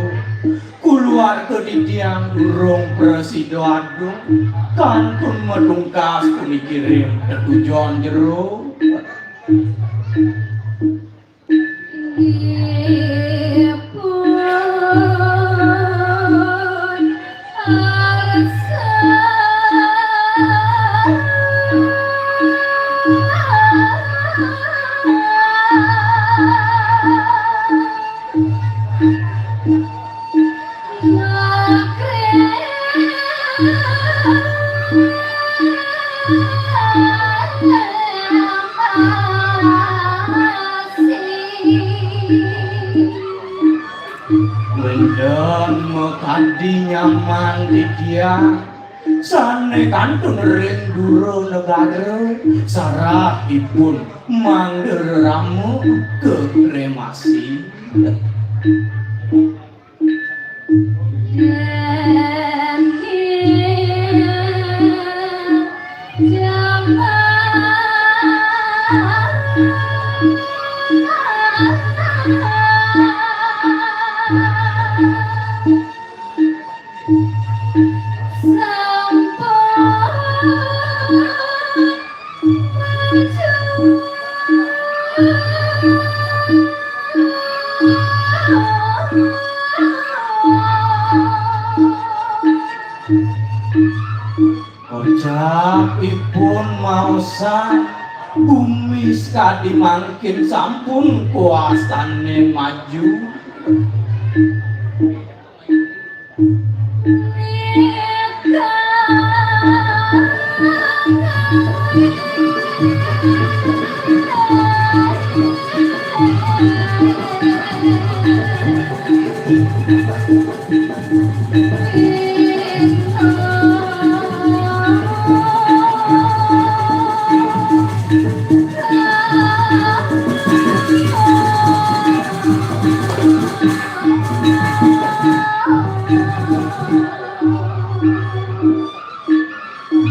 Kuluwarga titiang durung prasida aduh, kantun matungkas puniki ring tetujon jero. Wénten makadi nyaman titiang sané kantun ring dura negara, sarat ipun mangda rerama ka kremasi. Kocap ipun maosan, bumi sakadi mangkin sampun kuasané maju.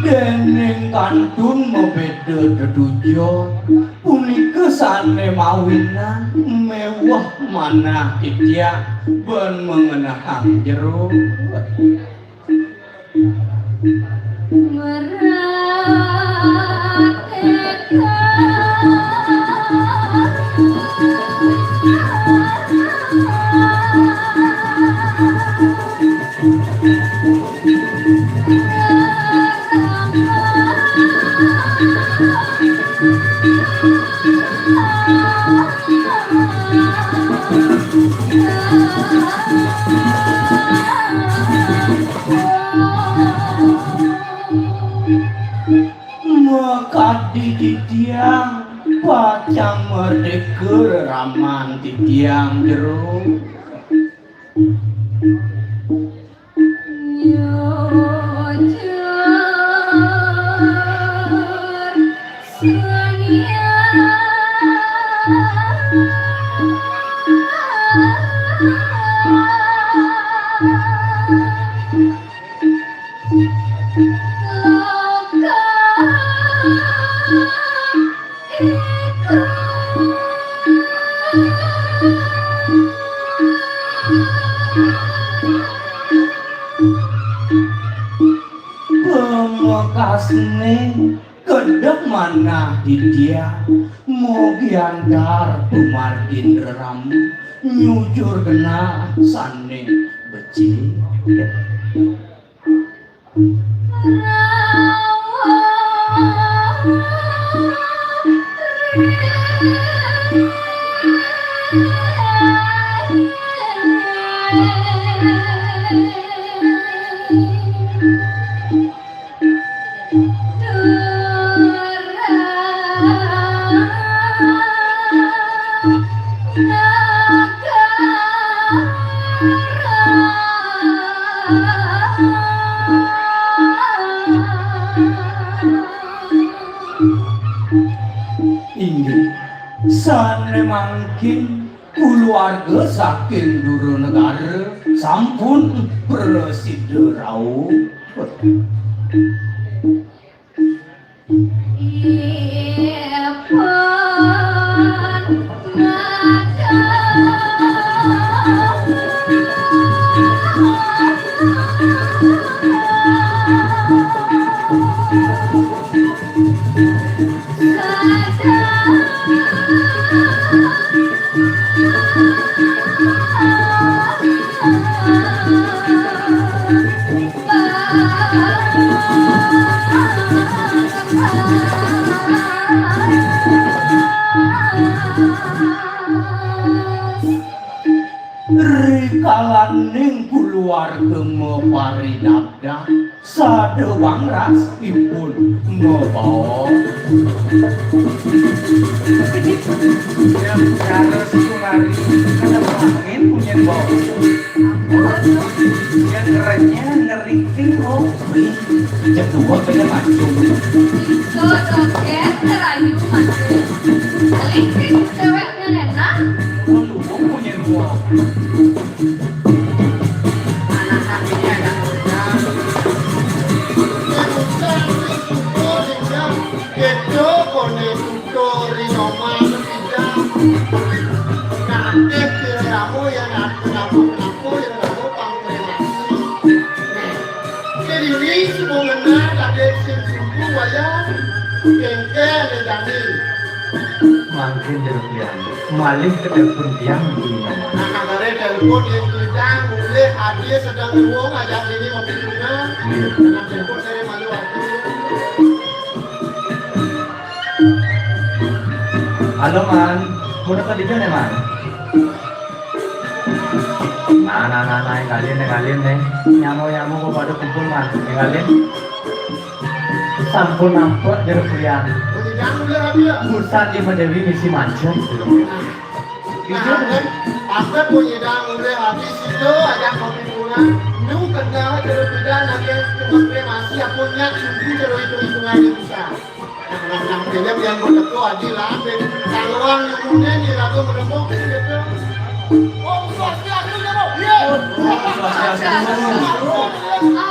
Déning kantun mabéda tetujon, punika sané mawinan méweh manah titiang bén mangenehang jero. Yang jero. Pamekasne kedhep manah Didia, mugi antar dumargin rerama, nyujur genah sane becik. Inggih, sane mangkin kulawarga saking Dura Negara sampun prasida rauh. Rikalaning kulawarga maparidabdab, sada wangras ipun mabaos. Yang cara sumari, kada angin punyen baos. Yang renyah ngeriting, oh. Wih, jam dua kena macung. Iso joget ngerayu macung. Paling ceweknya enak. Punyen baos. Mangkin jero tiang malih ka telepon tiang, Ibu Nyoman. Nah, kabare telepon yang kita mulai hadir sedang ngomong ajak ini ngopi juga. Iya. Dengan telepon saya malu waktu. Halo, Man. Mun ka dija ne, Man? Nah, nah, nah, nah, enggalin, enggalin, ne. Nyama-nyama kok pada kumpul, Man. Enggalin. Sampun ampun, jero kuliah. Busan di Dewi misi manjat. Nah, kan, apa punya dang mulai habis itu, ajak kopi pulang. Lu kenal jero beda, nanti cuma masih punya cuci jero hitung-hitungan yang bisa. Nah, nah, nah, kene yang mau teko aji lah, ben kaluan yang muda ni lagu merembuk ni gitu. Om Swastiastu, ya, Bang? Iya. Om Swastiastu. Om Swastiastu.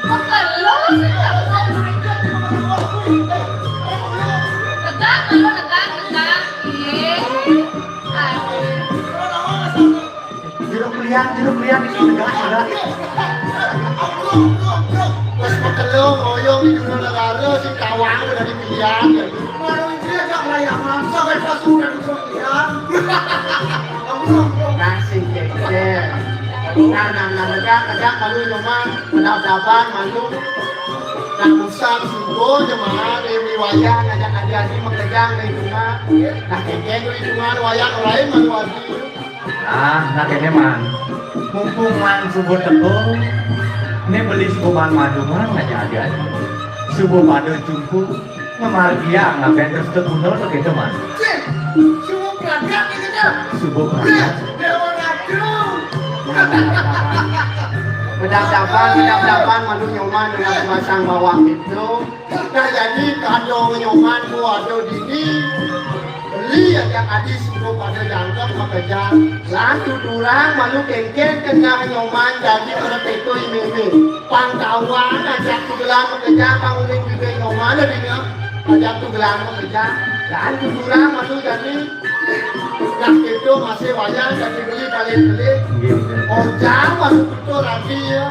Apa lo sih? Tegak, lo tegak, tegak. Iya. Aduh. Jeruk lian, jeruk lian, tegak, tegak. Wes makelo ngoyong di dunia negara, si tawang udah dipilihan. Baru ini agak layangan, sampai pas udah dipilihan. Nasi cecer. Nah, nah, nah, tegak, tegak, malu nyoman, kedap-dapan, malu. Nah, usang, subuh, jemaah, demi wayang, ngajak adik-adik, makejang, di rumah. Nah, kengkeng, di rumah, wayang, lain, malu, adik. Nah, nah kene, Man. Mumpung Man suba teka, ne beli suba Man madu, Man, ngajak adik-adik. Suba pada jumpa, ngamargiang, ngaben terus teguna, to kene, Man. Cih, suba pragat ni kita. Subuh banget. Bedap-bedapan, bedap-bedapan, malu Nyoman dengan masang bawang itu. Nah, jadi kado Nyoman ku ada dini. Beli aja kadi suruh pada jangkep makejang. Lan tuturang malu kengkeng kena Nyoman jadi pada teko iming-iming. Pang tawang aja tugelan makejang, pang uling bibir Nyoman ada dini. Aja tugelan makejang. Lan tuturang malu jadi. Nah, itu masih wayah jadi beli balik beli. Nggih, nggih. Ojang masuk betul lagi ya.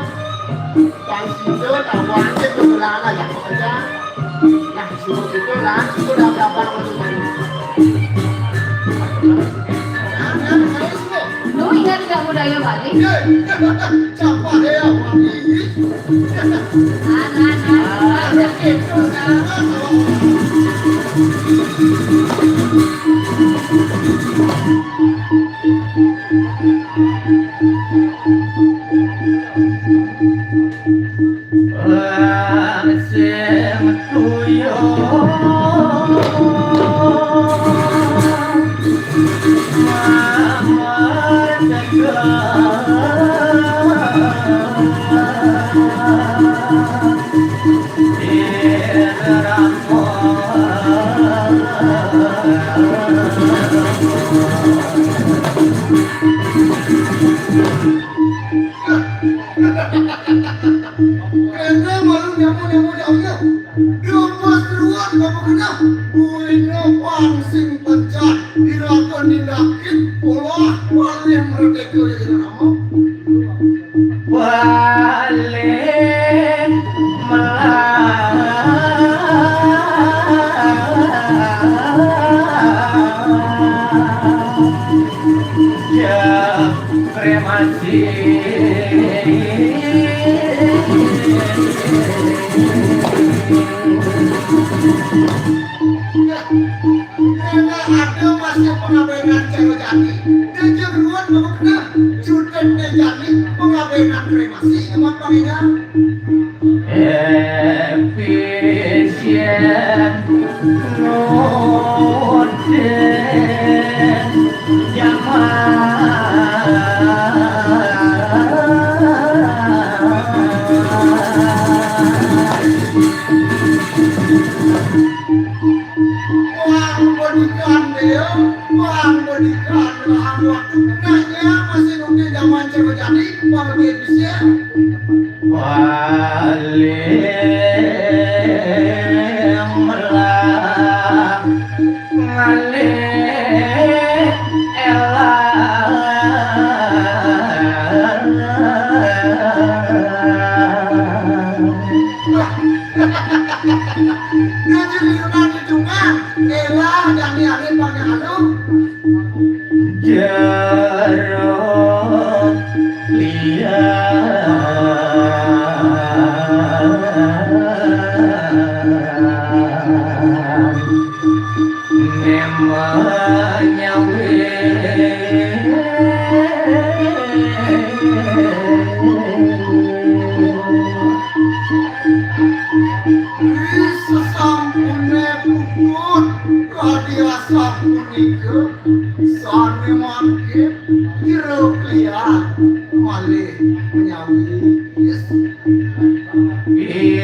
Pang sido tahu aja tugelan aja ojang. Nah, suruh itu lah, sudah berapa malu jadi. Lu ingat nggak budaya Bali? Siapa ya? Anak-anak, anak itu, anak. Sing tuyul. Kena malu nyapu-nyapu di Allah. Diompos ruwet apa kena? Buina pansing pencak, dilakukan tindakin, polah, paling merdeka ya kena nama. Paling melah. Ya, kremasi. Ada masih pengabenan cewek jani. Dia ruwet apa kena? Jutek jani pengabenan kremasi emang palingan. Efisien nutin zaman. Wah, bodikan dia, wah, bodikan, wah, wah. Nanya masih nutin zaman cewek jani, wah, dia bisa. Paling melah ngalih elah. Dia jadi lunak hidungan, elah, jangan dialih pakai anu. Jero lian nemenyawi. Sesampune puput, kadi asapunika, sane mangkin jero klian malih nyawi. Ini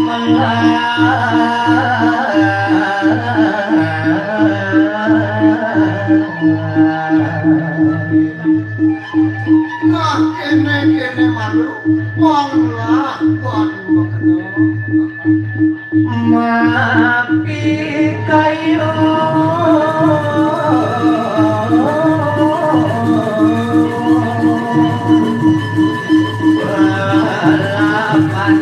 melah. Nah, kene-kene malu, wong lah, wong makna. Mapi kayu. Balapan.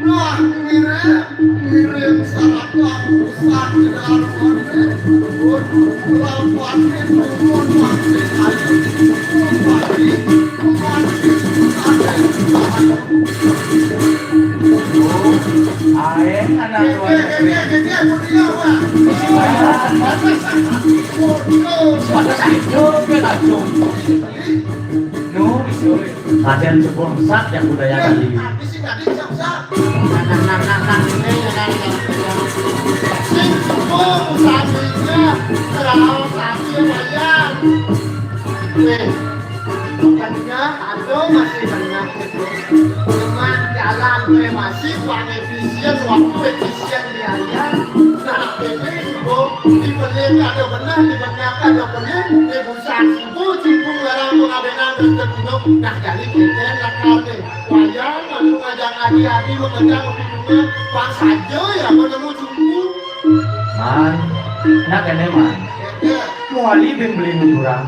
Nah, ngiring, ngiring sarata urusan di dalam konteks. Waduh, lawan itu pun masih ayu. Masih, masih, masih. Anak tuan. Raden sepuh sat yang budaya kali. Sing sepuh usahanya, terang tapi bayar. Weh, bukannya ada masih banyak. Cuma jalan masih pakai efisien waktu, efisien biaya. Nah, ini juga dibeli ada benar, dibenarkan ada benar, dibusan ibu, cimpung larang pengabenan terus terguna. Nah, jadi kita nakal deh. Wayang anu ngajak adi-adi mengejar kopi bunga, pas saja ya menemu jumpu. Man, nak ini man. Ya, ya. Muali bin beli nuturang.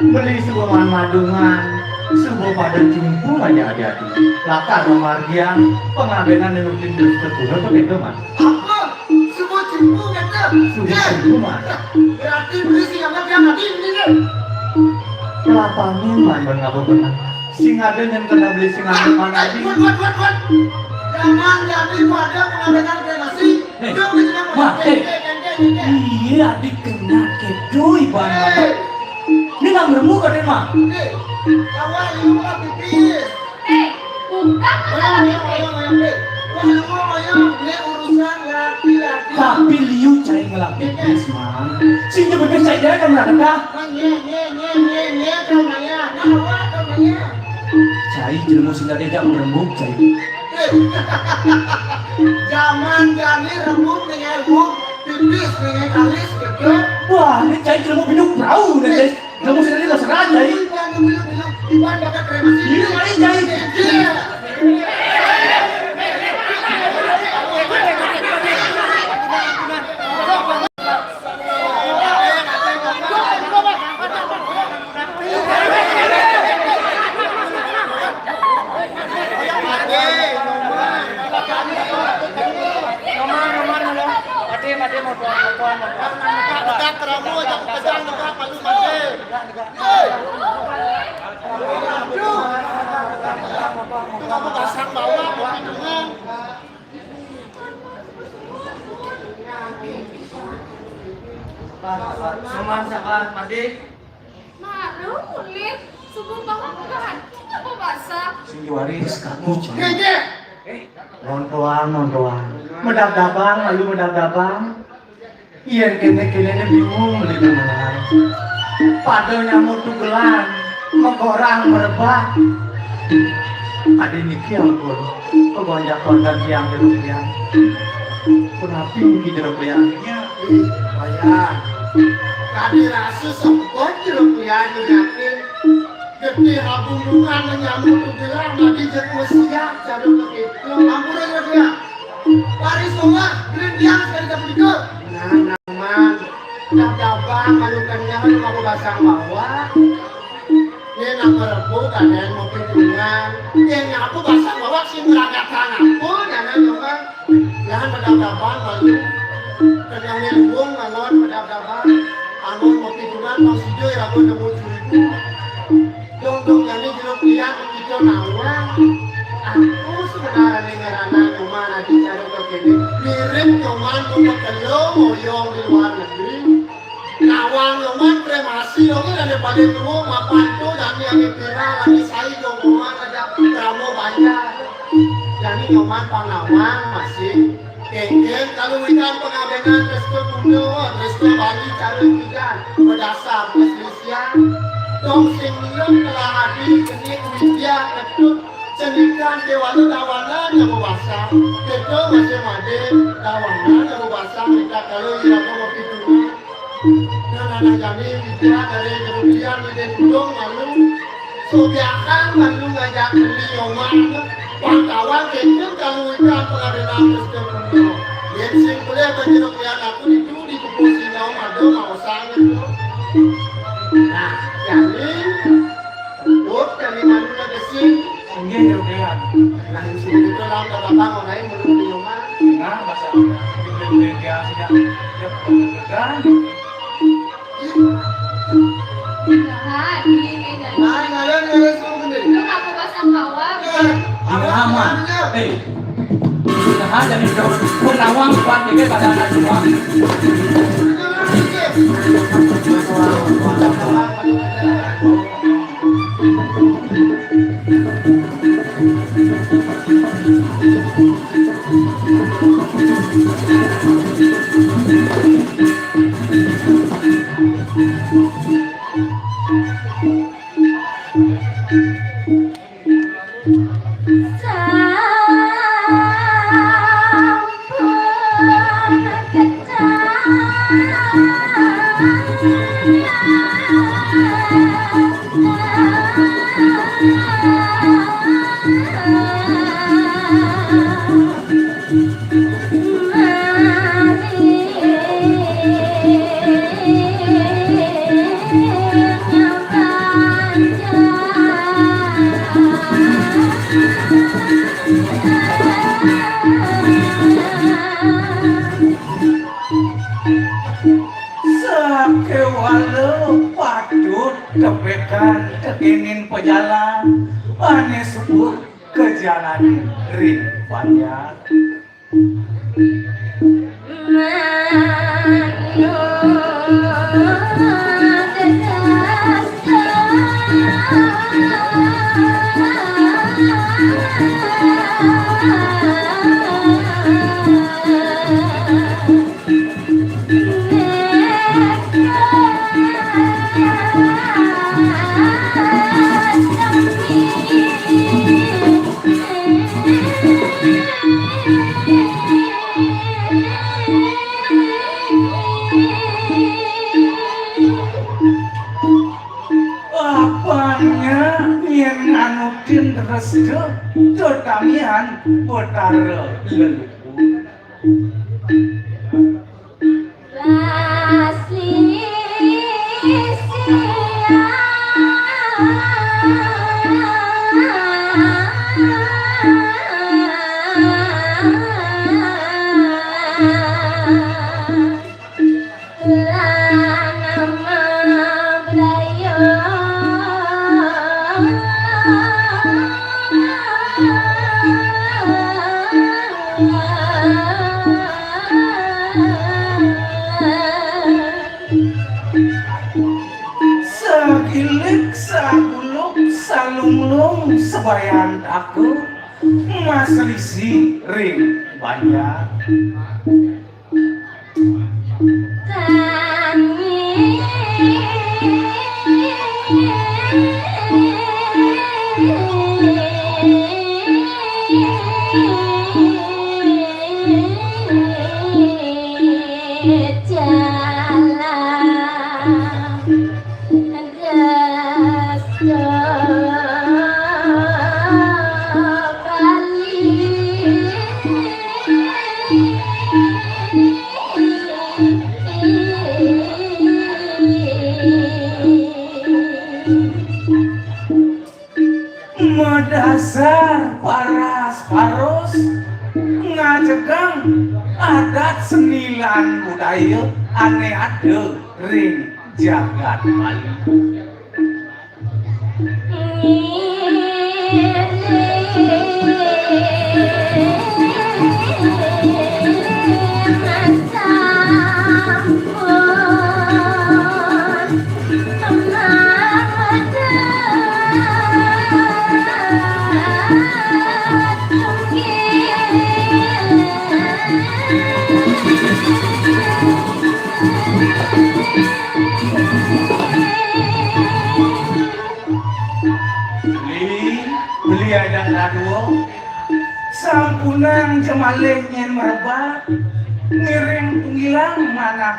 Beli suba man madungan, suba pada jumpu aja adi-adi. Lakar mamargiang, pengabenan yang rutin terus terguna tuh gitu man. Apa? Suba jumpu kata? Suba jumpu man. Berarti beli sing anggap yang adi ini deh. Kelapanin man, man ngapa benar. Sing ada yang kena beli sing anggap man adi. Buat, buat, buat, buat. Jangan jadi pada pengabenan kremasi. Hei, wah, hei. Iya, adik kena kedoi banget. Ini nggak bermuka deh, Mak. Eh, bukan masalah pipis. Tapi liu cai ngelak pipis, Mang. Sini pipis cai dia kan nggak ada. Cai jelema sing dadi jak ngrembug, cai. Zaman jani rembug ning elmu, pipis ning kalis, gitu. Wah, ini cai jelema biduk perahu, nih, cai. Jelema sing dadi terserah, cai. Iban bakal kremasi. Iya, cai, cai. Iya. Suman sapa, Mardi? Maru, Lin. Subuh banget udahan. Ngapa basah? Sing juari kaku, Cang. Ngontoan, ngontoan. Medabdabang, lalu medabdabang. Yen kene-kene ne bingung, Lin, menahan. Pada nyamuk tugelan, megorang, merebah. Adi niki ampun, kegonjak-gonjak tiang jeruk tiang. Punapi niki jeruk tiang? Ih, wayah. Tadi rasa sempet jeruk tiang nyakin. Getih abungan menyambut tugelan, tadi jeruk mesiak, jadul begitu. Ampun, jeruk tiang. Paris omah, green tiang sekali tak begitu. Nah, nyaman. Dab-dabang, malu kenyang, lu mau basang bawah. Ini nak merebut, ada yang mau pitungan. Ini aku basang bawah, si merangkak tangan. Oh, jangan, jangan. Jangan bedab-daban, malu. Kenyang ni luwung, ngalon bedab-daban. Amun mau pitungan, mau sido, ya, aku nemu jumpu. Dong, dong, jani jeruk liat, kita nawang. Aku sebenarnya ngerana nyoman aja cari ke kene. Mirip nyoman mau ketelu, moyong di luar negeri. Nawang nyoman kremasi, dong, ini ada pada tua, mapan tu, jani yang viral, lagi sai, dong, nyoman ada drama banyak. Jani nyoman pang nawang, masih. Kengken, kalau ikan pengabenan, restu kuno, restu Bali, cara ikan, berdasar perselisihan. Dong sing lem telah adi, keni widya, ketut, cenikan, dewata, dawana, nyawa basang. Kita masih made, dawana, nyawa basang, kita kalau iraga mau pitungan. Nah, nah, nah, jani, widya, dari kemudian, ide tulung, lalu, sobiakan, lalu ngajak beli, nyoman, wartawan, kengken, kalau ikan pengabenan, restu kuno. Yen sing boleh menjeruk lihat aku itu di kuku sinau madu mau sangat tu. Nah, jani, Buk, jani madu nak besi. Inggih, ya, udah. Nah, sing itu dalam dalam orang lain belum di rumah. Nah, bahasa dia, dia, dia, dia, dia, dia, Hai, ngalir, ngalir, semua benda. Lu ngaku basang bawah. Eh, apa namanya? Eh. Nah, jadi pun nawang kuat juga pada anak semua. Sakéwala patut tepikan tekinin pejalan ané suba kajalanin ring banjar. Apanya yén nganutin restu tetamian Betara leluhur. Sagilik, saguluk, salunglung, sabayantaka, maslisi ring banjar. Madasar paras-paros ngajegang adat seni lan budaya ané ada ring jagat Bali. Beli, beli aja kadua. Sampunang ja malih nyén merebak, ngiring tunggilang manah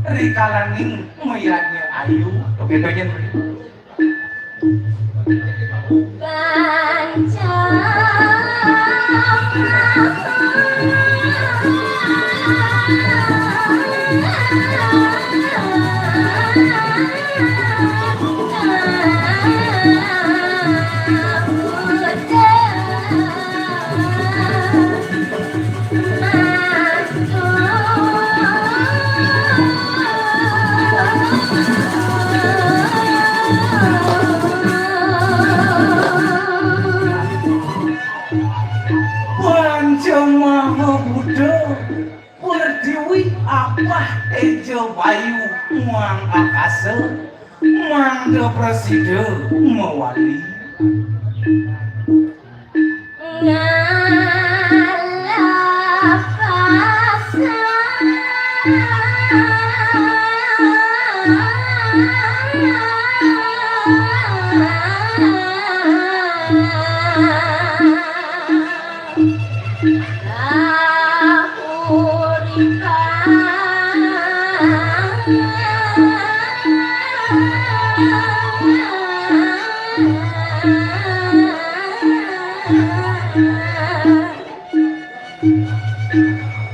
rikalaning mayadnya ayu. Oké, to, nyén. Pertiwi apah téja bayu muang akasa, mangda prasida mawali.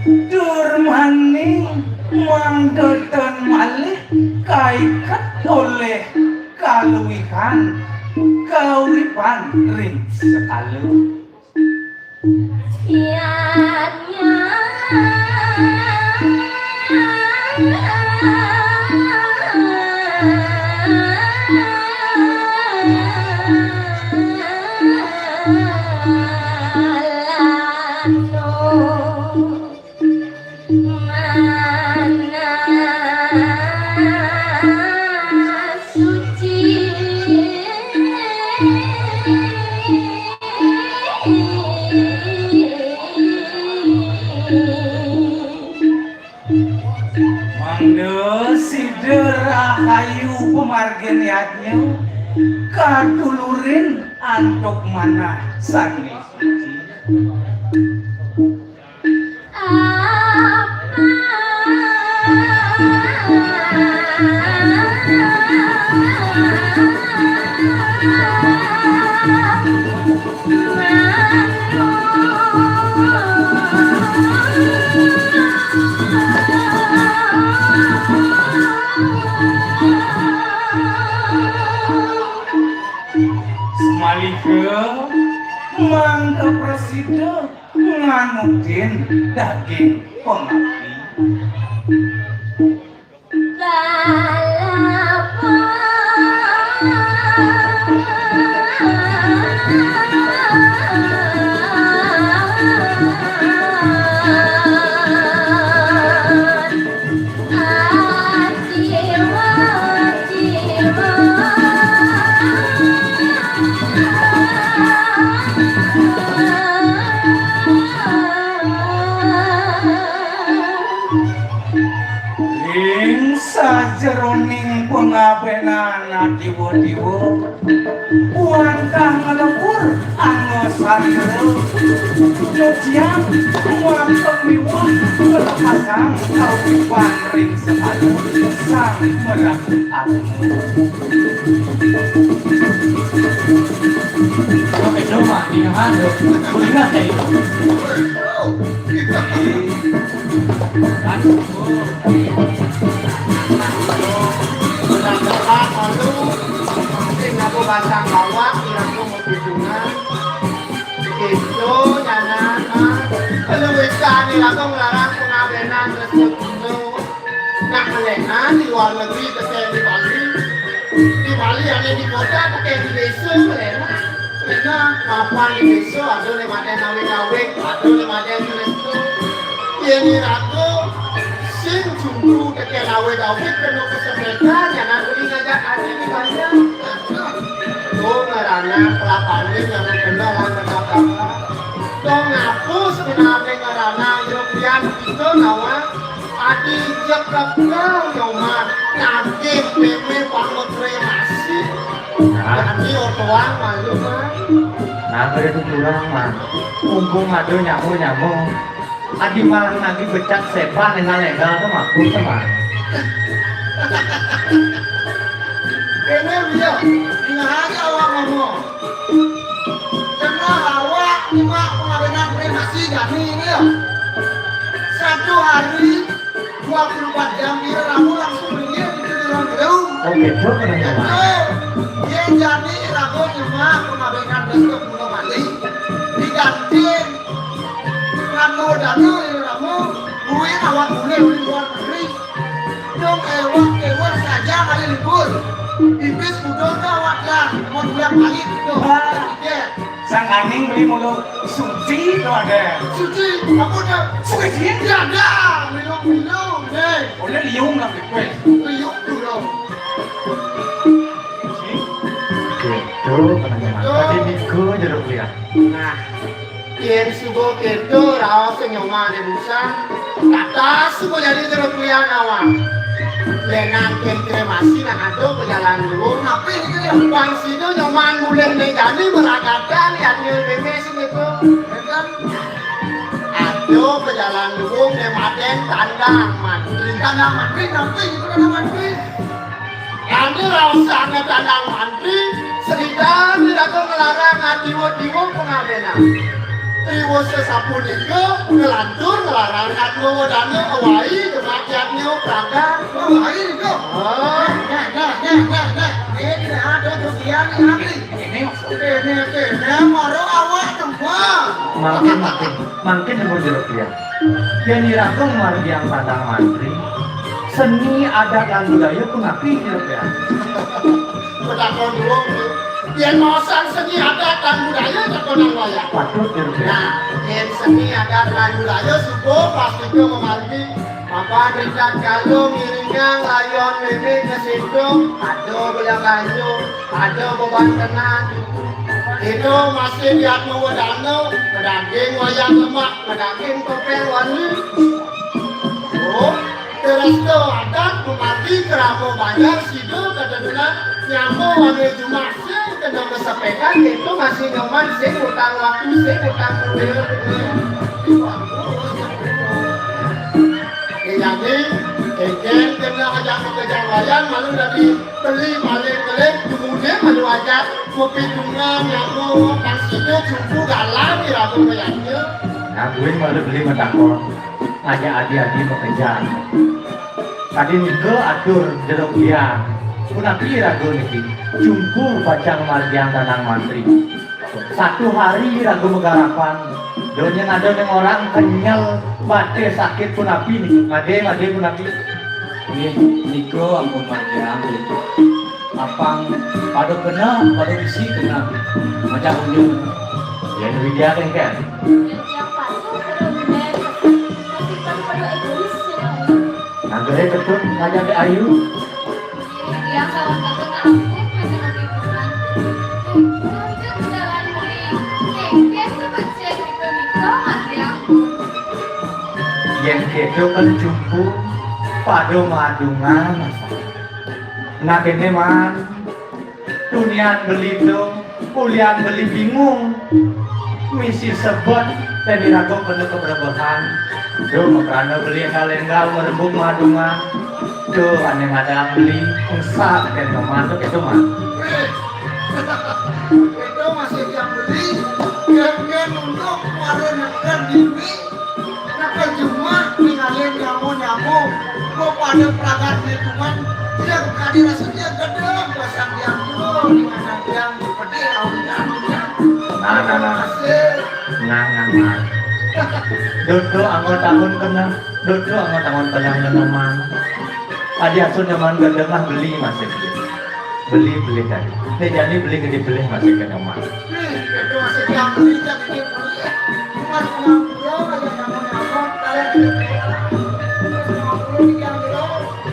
Durmaning mangda tan malih kaiket olih kaluihan kauripan ring sekala. Mangda sida rahayu pamargin yadnya, kadulurin antuk manah sané suci. Samaliha mangda prasida nganutin daging pangabdi. Ring sajeroning pangabénan adiwa-diwa, wantah nglebur angga sarira, nyuciang muampeng miwah ngelepasang kauripan ring sekala sang meraga atma. Oké, coba, ingat, ingat, ya. Mudah-mudahan malu, mungkin aku basang bawah, aku mau pitungan. Itu, nyanan, ah. Kalau wétan ni, aku ngelarang pengawénan, terus gitu. Nak malénan di luar negeri, tekén di Bali. Di Bali ada di kota, tekén di désa, malénan. Malénan, mapan di désa, ada né madan awig-awig, ada né madan resto. Yén iraga sing jumpu tekén awig-awig, kena kesempatan, ya nak beli ngajak adi di Bali. Oh, ngarana kelaparan yang kena lah kena kata. Dong ngapus kenapa ngarana European kita nawa. Adi jekaka nyoman nagih meme banget kremasi. Nah. Jadi otoan malu, Mas. Nah, kada tu kurang, Mas. Mumpung ada nyamuk-nyamuk. Adi malah lagi becak sepan dengan legal tu, Mas. Tuh, Mas. Ini dia, ini aja awak ngomong. Kena awak nyimak pengawénan kremasi jani ini ya. Satu hari dua puluh empat jam dia ramu langsung dia di dalam gedung. Oh, gitu, kena nyimak. Betul. Dia jani ramu nyimak pengawénan besok bulan Bali. Diganti kamu danu dia ramu, buin awak boleh di luar negeri. Dong ewak-ewak saja kali libur. Pipis budol ka awak dah, mau bulan balik gitu. Tiket. Nang aning beli mulu suci tu ada. Suci, apa dah? Suci dia ada. Minum, minum, deh. Oleh liung lah, kue. Liung dulu. Gitu, kenapa? Tadi Niko jeruk lihat. Nah, yen suba keto raos sing nyomah di busan, kata suba jadi jeruk lihat awak. Lenan ken kremasi nak ado pejalan luwung, tapi ini bang sida nyoman mulih ning jani meragadan yatnya meme sing itu. Ado pejalan luwung di Maden Tandang Mantri. Tandang Mantri, tapi itu Tandang Mantri. Ane raosane Tandang Mantri, srida iraga nglarang adiwa-diwa pangabenan. Triwus sapunika nglantur nglarang adiwa wedana awai demak yatnya praga. Awai nika. Oh. Nah, nah, nah, nah, nah. Ini ada bagian ini. Ini, ini, mara awak demak. Mangkin, mangkin, mangkin demak jeruk ya. Yen iraga margiang Tandang Mantri, seni adat lan budaya punapi kira-kira? Petakon dulu. Yen maosang seni adat lan budaya, takonang wayah. Patut kira-kira. Nah, yen seni adat lan budaya suba pastika mamargi. Apa rindat kala ngiringang layon mimik kesintung, ada belah banyu, ada bebantenan. Itu masih diatma wedana, pedaging wayang lemak, pedaging topeng wani. Oh, terus tu adat memati kerama banyak sida ketedunan nyambo wani jumak sing kena kesepekan, itu masih nyoman sing utang waktu, sing utang duit. Jadi, enten kena ajak makejang wayang, malu dadi beli balik-balik, kemudian malu ajak kopi bunga, nyambo, pasti dia jumpu galang, iraga mayanya. Nah, buin malu beli matakon, ajak adi-adi makejang. Tadi nika atur jeruk liang. Punapi raga niki? Jumpu pacang margiang Tandang Mantri. Satu hari raga magarapan. Donya ada ning orang kenyel, batis sakit punapi niki? Ngade, ngade punapi? Nggih, nika ampun margiang. Apang pada kena, pada bisi kena. Macam unyun. Yen widya kengken. Yang patuh pada benar, tapi pada egois ya. Nagare ketut ngajak ayu. Yang kawan kata ampun pada lingkungan. Untuk jalan muli, kengken sebecil itu nikah mati ampun. Yen keto kan jumpu pada madungan. Nah kene man. Tunian beli to, ulian beli bingung. Misi sebet, ten iraga kena kebrebehan. Duh, makrana beli enggal-enggal merembug madungan. Duh, ane ngadang beli, engsak ten ngeman tu keto man. Itu masih yang beli, yang nunduk, warung neken dini. Napa cuma ninggalin nyamuk-nyamuk, kok pada pelagat lingkungan, dia kadi rasanya gedeng, pasang yang dulu, dengan yang pedih, awinan, ya. Nah, nah, nah. Nah, nah, nah. Duduk anggo tahun kena, duduk anggo tahun kena ngeneman. Adi asun nyaman gedeng lah beli masih beli. Beli, beli tadi. Nek jani beli gede beli masih kena mah.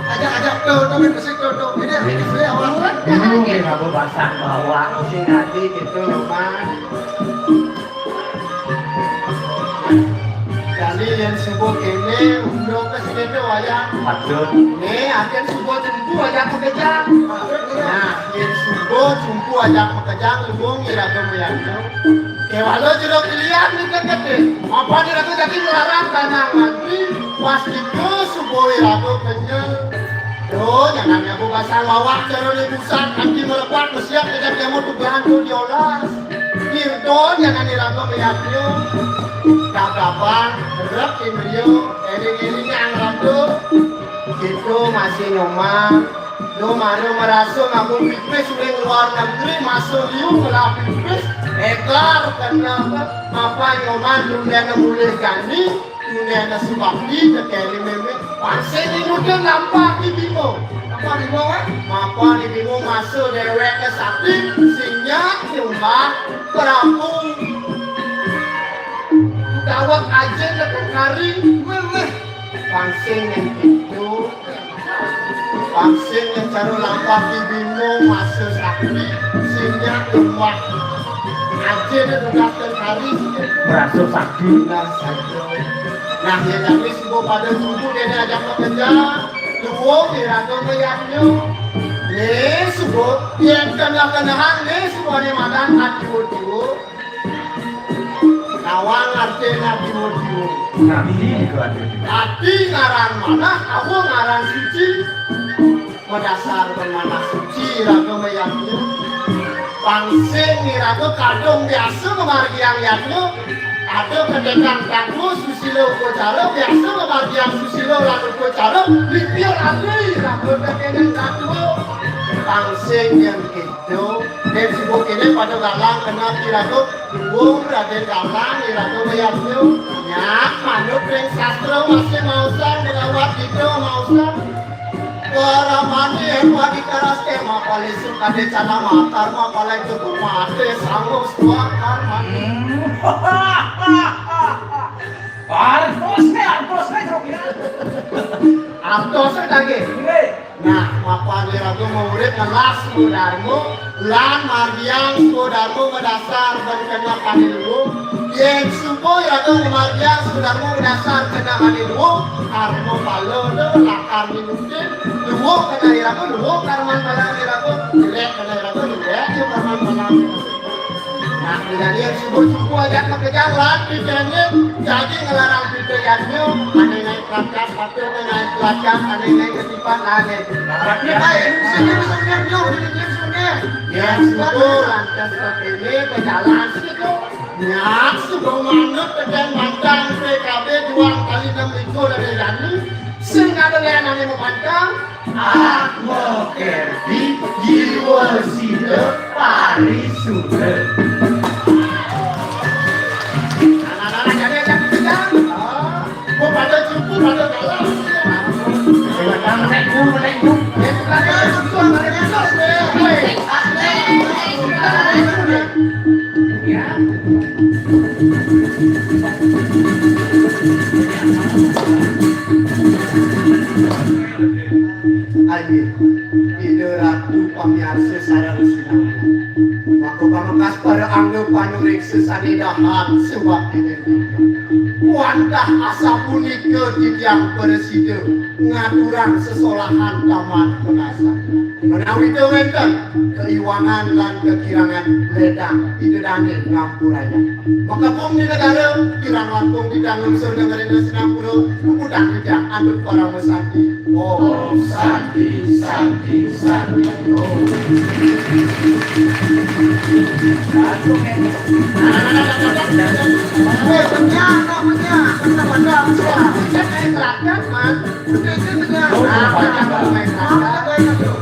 Ajak-ajak tuh, tapi mesti tuh, tuh. Ini, ini awal. Bingung ya, aku basah bawa. Sing hati gitu, Mas. Jani yen suba kene, unduk ke sini tu wayah. Patut. Ne, ajen suba jumpu wayah makejang. Nah, yen suba jumpu wayah makejang, luwung iraga mayantu. Kewala jero pilihan ni kekete. Apa ni raga jadi melarang tanah mati, pas tiga suba iraga kenyel. Duh, jangan aku pasang wawak cara ni busan, anti melepat, mesiap, kejap jamu tu bahan tu diolas. Kirton jangan iraga meyaknya. Kagaban, rep indrio, eling-eling yang ratu. Itu masih nyoman. Lo mana merasa ngabung pipis uling luar negeri, masuk liu ngelah pipis. Ekar kena apa nyoman dunia mulih gani. Nunena subakti tekeli meme. Pansing inude nampak di bimo. Nampak di bimo, eh? Mapa di bimo masa dewek ke sakti, sing nyak nyumbah. Prabu, daweg ajin neked kari. Wéh, wéh. Pang sing kéto. Pang sing cara lampah Ki Bima, masa sakti, sing nyak lemah. Ajin tugas ten kari. Merasa sakti. Nah, sakti. Nah, yén jani suba pada tubuh déné ajak makejang. Luung iraga mayadnya. Né suba, yén keneh-kenehan, né suba né madan ati wadiwa. Nawang artin ati wadiwa. Ati ngaran manah, awa ngaran suci. Madasar manah suci iraga mayadnya. Pang sing iraga kadung biasa ngamargiang yadnya. Ada ketekan tangguh susila upacara, biasa ngamargiang susila lan upacara, lipir asli iraga tekenen dadua. Pang sing yén kéto, yén suba kéné pada galang keneh iraga, luung Radén galang iraga mayadnya. Nyak manut ring sastra masih maosang, ngrawat kita maosang. Paramane eva dikaraste mapale sukade cana matar mapale cukup mate sanggup suakar mane. Artosne, artosne, Cok, ya. Artosne kage. Nggih. Nah, mapan iraga maurip ngelah swadarma, lan margiang swadarma madasar ban keneh ané luung. Yén suba iraga ngamargiang swadarma madasar keneh ané luung, karma pala da lakar minutin. Luung keneh iraga, luung karman pala iraga, jelék keneh iraga, jelék ya karman pala. Nah, jani yén suba suku ajak makejang lan piténé, jagi ngelarang pité yadnya, ané naik pelakat, patut naik pelakat, ané naik ketipan, ané. Tapi baik, sini sungai, yo, sini sungai. Yén suba lantas kéné, pejalan situ. Nyak suba manut tekén mantang P K B dua kali enam likur dari jani. Sing ada lianan yang mantang. Atma Kerti, Jiwa Sida, Parisuda. Anak-anak, jadi ajak kita. Ah, gua pada cukup, pada kalah. Menek gua, menek gua. Ya, kita ada cukup, ada cukup. Hei. Amin. Ida Ratu pamiarsa sareng sinami. Maka pamekas para angga panuréksa sané dahat suwak dina. Wantah asapunika titiang prasida ngaturang sesolahan tamat pekasan. Menawi wénten kaiwangan lan kakirangan, ledang Ida dané ngampurayang. Makapung di negara, kirang langkung di dangun surga ngerena sinampura, puputang titiang antuk parama santi. Om Santi, Santi, Santi, Om. Wéh, benyah, nak benyah. Benyah, benyah. Benyah, benyah. Benyah, benyah. Nah, benyah, benyah.